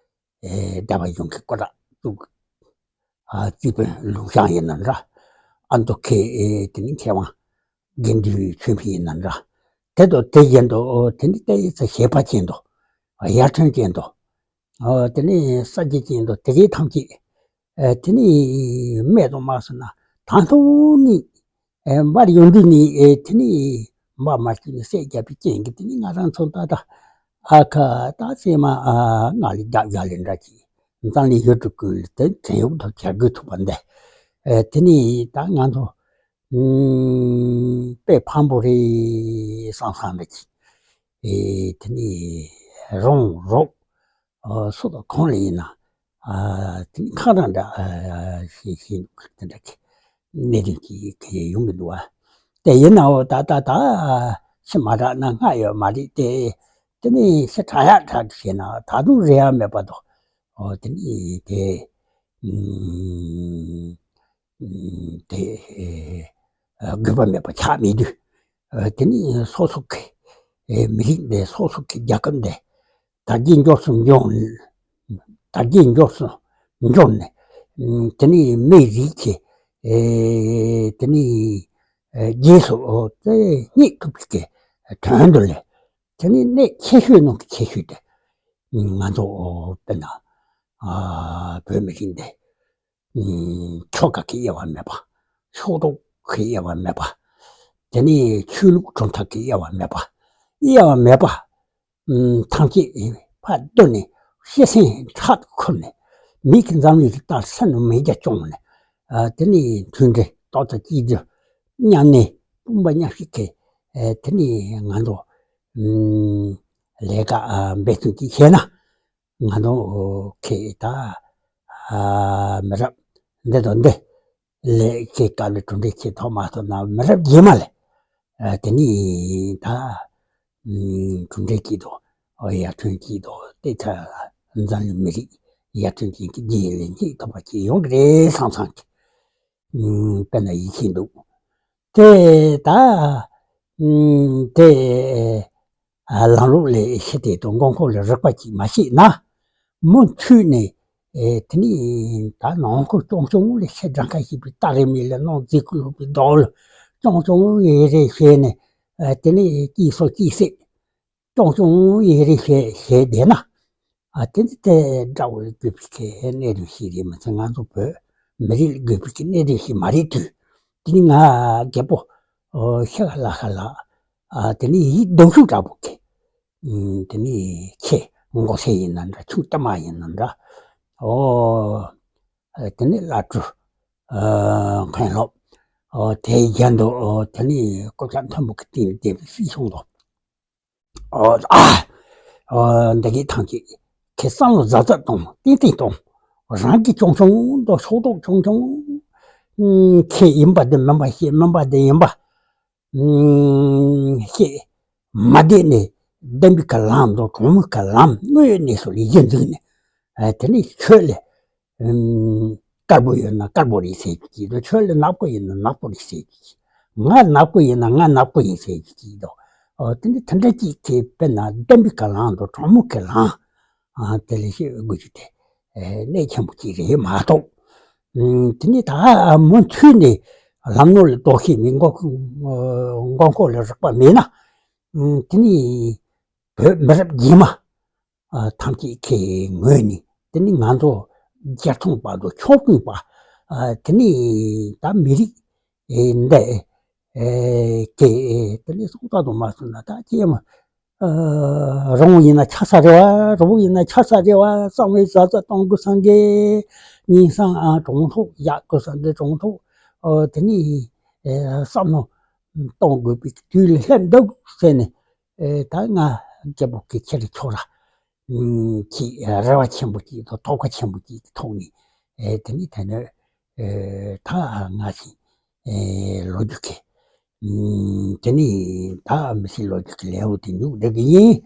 ཨེ་སྡེ་པ་གཞུང་གི་སྐོར་ར་བཙུགས། ཨ་རྩིས་དཔོན་ལུག་ཤང་ཡིན་ན་འདྲ། ཨ་མདོ་ཁའི་ཨེ་དེ་ནི་མཁས་དབང་དགེ་འདུན་ཆོས་འཕེལ་ཡིན་ན་འདྲ། དེ་དང་དེ་བཞིན་དུ་ཨོ་དེ་ནི་ཏེ་ཚ་ཞེས་པ་ཅན་དུ་ཡར་ཐོན་ཅན་དུ་ཨོ་དེ་ནི་གསར་བརྗེ་ཅན་དུ་དེ་གའི་ཐམས་ཅད་ཨེ་དེ་ནི་སྨད་དུ་མ་སོང་ན་ད་དུང་ནི་ཨེ་འབར་ཡོང་དུས་ནི་ཨེ་དེ་ནི་འབར་མ་བཅུག་ནི་གསེར་རྒྱབ་པའི་རྐྱེན་གྱིས་དེ་ནི་ང་རང་ཚོ་ད་ལྟ་ཨ་ཁ་ད་སེ་མ་ཨ་ང་ལི་རྒྱབ་ཡ་ལི་འདྲ་གྱིས་འཛམ་གླིང་ཡུལ་གྲུ་ཀུན་ལ་དེ་བྲན་གཡོག་ཏུ་གྱར་དགོས་ཐུག་པ་འདི་ཨེ་དེ་ནི་ད་ང་ཚོ་ཨུམ་དཔེ་ཕམ་པོ་རེད་བསམ་བསམ་འདྲ་གྱིས་ཨེ་དེ་ནི་རོང་རོགས། ཨ་སུ་དང་གང་ལ་ཡིན་ན་ཨ་དེ་ནི་ཁག་རང་འདྲ་ཨ་ཤེས་ཤེས་དེ་འདྲ་གི་གནད་དོན་གྱི་གི་ཡོང་གི་འདུག་བ། དེ་ཡིན་ནའོ་ད་ད་ད་ཤི་མ་དྲག་ན་སྔ་ཡོད་མ་རེད་དེ། དེ་ནི་ཤི་དྲག་ཡག་དྲག་ཏུ་བྱས་ན་ད་དུང་རེ་བ་མེད་པ་དང་། ཨོ་དེ་ནི་དེ་ཨུམ་དེ་ཨེ་དགོས་པ་མེད་པ་ཆགས་མེད་དུས། ཨེ་དེ་ནི་སོ་སོ་གི་ཨེ་མི་རིགས་འདི་སོ་སོ་གི་རྒྱལ་ཁབ་འདི་དར་རྒྱས་མགྱོགས་སུ་འགྱོ་དར་རྒྱས་མགྱོགས་སུ་འགྱོ་ནས་དེ་ནི་མིའི་རིགས་ཀྱི་ཨེ་དེ་ནི་ཨེ་རྗེས་སུ་ཨོ་དེ་སྙེག་ཐུབ་པའི་གི་དོན་དུ་ལས་དེ་ནི་གནད་ཆེ་ཤོས་ནང་གི་ཆེ་ཤོས་དེ་ང་ཚོ་ཨོ་དཔེར་ན་ཨ་བོད་མི་རིགས་འདི། ཨུམ་ཆོལ་ཁ་གི་དབྱེ་བ་མེད་པ། ཕྱོགས་གཏོགས་ཀྱི་དབྱེ་བ་མེད་པ། དེ་ནས་ཆོས་ལུགས་གྲུབ་མཐའ་གི་དབྱེ་བ་མེད་པ། དབྱེ་བ་མེད་པ། ཨུམ་ཐམས་ཅད་ཕར་བསྡུར་ནས་ཤེས་སེམས་ཕྲག་ཏུ་ཁུར་ནས་མིག་གི་འཛམ་གླིང་དུ་ལྟ་སེམས་ནང་མེ་རྒྱ་སྐྱོང་ནས་ཨ་དེ་ནས་མཐུན་སྒྲིལ་རྡོག་རྩ་གཅིག་སྒྲིལ་མཉམ་གནས་དཔུང་པ་མཉམ་གཤིབ་ཀྱིས་ཨ་དེ་ནས་ང་ཚོ་ཨུམ་ལས་ཀ་ཨ་འབད་བརྩོན་ཅིག་བྱས་ན། ང་ཚོ་ཁེ་ད་ཨ་མི་རབས་འདི་དང་འདི་ལས་ཁེ་ག་ལ་གྲུབ་འབྲས་ཁེ་ཐོག་མ་ཐོག་ན་མི་རབས་རྗེས་མ་ལས་ཨ་དེ་ནི་ད་ཨུམ་གྲུབ་འབྲས་ཀྱི་དོ་ཨོ་ཡར་ཐོན་གྱི་དོ་དེ་ཚ་འཛམ་གླིང་མི་རིགས་ཡར་ཐོན་གྱི་རྗེས་ལ་སྙེག་ཐུབ་པ་ཅིག་ཡོང་གི་རེད་བསམ་བསམ་གྱི་ཨུམ་དཔེར་ན་ཡིད་ཆེས་འདུག་དེ་ད་ཨུམ་དེ། ལམ་ལུགས་ལས་ཤེས་དེ་དང་མགོ་འཁོར་ལས་རིག་པ་ཅིག་མ་ཤེས་ན། མུ་མཐུད་ནས་དེ་ནི་ད་ནང་ཁུལ་ཅུང་ཅུང་ལས་ཤེས་སྒྲ་ཁ་ཤེས་པའི་སྟ་རེ་མི་ལས་ནང་རྫིག་ཁུ་ལུག་པའི་རྡོ་ལ་ཅུང་ཅུང་ཡེ་རེ་བྱས་ནས་དེ་ནི་སྐྱིད་སོ་སྐྱིད་སེ་ཅུང་ཅུང་ཡེ་རེ་བྱས་བྱས་བསྡད་ན། དེ་ནི་དེ་དགྲ་བོ་ལ་དགོས་པའི་གནད་དོན་ཞིག་རེད་མ་ཚད་ང་ཚོ་བོད་མི་རིགས་ལ་དགོས་པའི་གནད་དོན་ཞིག་མ་རེད་དུས། དེ་ནི་ང་རྒད་པོ་ཤི་ཁ་ལ་ཁ་ལ། ཨ་དེ་ནི་ཡིད་གདུང་ཤུགས་དྲག་པོ་གི་ཨུམ་དེ་ནི་ཁྱེད་མགོ་སེ་ཡིན་ན་འདྲ་ཆུང་གཏམ་མ་ཡིན་ན་འདྲ། ཨོ་ཨ་དེ་ནི་བླ་སྤྲུལ་ཨ་མཁན་སློབ་ཨོ་དེ་རྒྱན་དུ་ཨོ་དེ་ནི་སྐུ་ཕྱག་མཐོན་པོ་གི་སྟེང་ལ་བསྡད་པའི་སྲིད་གཞུང་དུ་ཨོ་ཨ་ཨོ་འདི་གའི་ཐང་གི་ཁྱེད་བསམ་བློ་ཟབ་ཟབ་གཏོང་ཏན་ཏན་གཏོང་། རང་གི་ཆུང་ཆུང་དུ་ཕྱོགས་གཏོགས་ཆུང་ཆུང་ཨུམ་ཁྱེད་ཡིན་པ་དེ་མིན་པ་ཤེས་མིན་པ་དེ་ཡིན་པ། ཨུམ་ཤེས་མ་བསྡད་ནས་བདེན་པའི་གི་ལམ་དང་གྲོང་མོའི་གི་ལམ་དངོས་ཡོད་གནས་སུ་ལ་གཞི་འཛིན་ནས་ཨ་དེ་ནས་ཆོས་ལ་ཨུམ་དཀར་པོ་ཡོད་ན་དཀར་པོ་རེད་ཟེར་གྱི་དང་ཆོས་ལ་ནག་པོ་ཡིན་ན་ནག་པོ་རེད་ཟེར་གྱི་ང་ནག་པོ་ཡིན་ན་ང་ནག་པོ་ཡིན་ཟེར་གྱི་དང་ཨ་དེ་ནས་དེ་འདྲ་ཅིག་གི་དཔེར་ན་བདེན་པའི་གི་ལམ་དང་གྲོང་མོའི་གི་ལམ་ ཨ་དེ་ལས་ཤེས་དགོས་རྒྱུ་དེ་ཨེ་གནད་ཆེན་པོ་ཅིག་རེད་མ་གཏོགས། ཨུམ་དེ་ནས་ད་མུ་མཐུད་ནས་ལམ་ནོར་ལ་རྟོག་ཤེས་མེད། མགོ་མགོ་འཁོར་ལ་རེག་པ་མེད་ན། ཨུམ་དེ་ནས་བོད་མི་རབས་རྗེས་མ་ཨ་ཐམས་ཅད་ཀྱི་ངོས་ནས། དེ་ནི་ང་ཚོ་རྒྱལ་ཚོང་པ་དང་ཆོས་སྐུལ་པ། ཨ་དེ་ནི་ད་མི་རིགས་ཨེ་འདི་ཨེ་ཀྱི་ཨེ་དེ་ནི་སོང་ཙང་དུ་མ་སོང་ན་ད་ཅི་ཡང་མ། ཨ་རང་ཡིན་ན་ཆགས་ས་རེད་བ། རང་ཡིན་ན་ཆགས་ས་རེད་བ། བསམ་བློ་གསལ་གསལ་གཏོང་དགོས་བསམ་གི། ཉིན་སང་ཨ་གྲོང་ཚོ་བཞག་དགོས་བསམ་གི། གྲོང་ཚོ་ཨ་དེ་ནི་ཨེ་བསམ་བློ་གཏོང་དགོས་པའི་དུས་ལ་སླེབས་འདུག་ཟེར་ནས། ཨེ་ད་ང་རྒྱལ་པོ་སྐུ་ཁྱེད་ལ་ཁྱོད་ར་ཨུམ་གྱི་རེ་བ་ཆེན་པོ་ཅིག་དང་དོགས་པ་ཆེན་པོ་ཅིག་གི་ཐོག་ནས། ཨེ་དེ་ནི་དེ་ནི་ཨེ་ད་ང་ཞིག་ཨེ་ལོ་རྒྱུས་ཀྱི་ཨུམ་དེ་ནི་ད་མི་ཤེས་ལོ་རྒྱུས་ཀྱི་ལེའུ་དེ་མཇུག་སྒྲིལ་གི་ཡིན།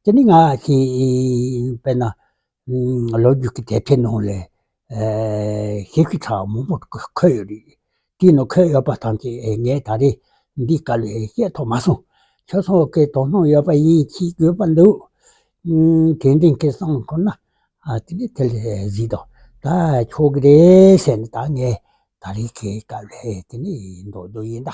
དེ་ནི་ང་ཞིག་དཔེར་ན་ཨུམ་ལོ་རྒྱུས་ཀྱི་དེབ་ཐེར་ནང་ལ་ཨེ་ཞིབ་ཞིབ་ཚགས་མང་པོ་འཁོད་ཡོད་རེད། དེའི་ནང་འཁོད་ཡོད་པ་ཐམས་ཅད་ཨེ་ངས་ད་རེས་འདི་སྐབས་ལ་ཨེ་བཤད་ཐུབ་མ་སོང་། ཁྱོད་ཚོ་གིས་དོ་སྣང་ཡོད་པ་ཡིན། ཤེས་དགོས་པ་འདུག་ཨུམ་དེ་འདྲ་གི་བསམ་ཁོ་ན། ཨ་དེ་ནི་དེ་ལས་གཟིགས་དང་ད་ཆོག་གི་རེད་ཟེར་ནས། ད་ངས་ད་རེས་ཀྱི་སྐབས་ལ་དེ་ནི་འདོགས་འདོགས་ཡིན་ད།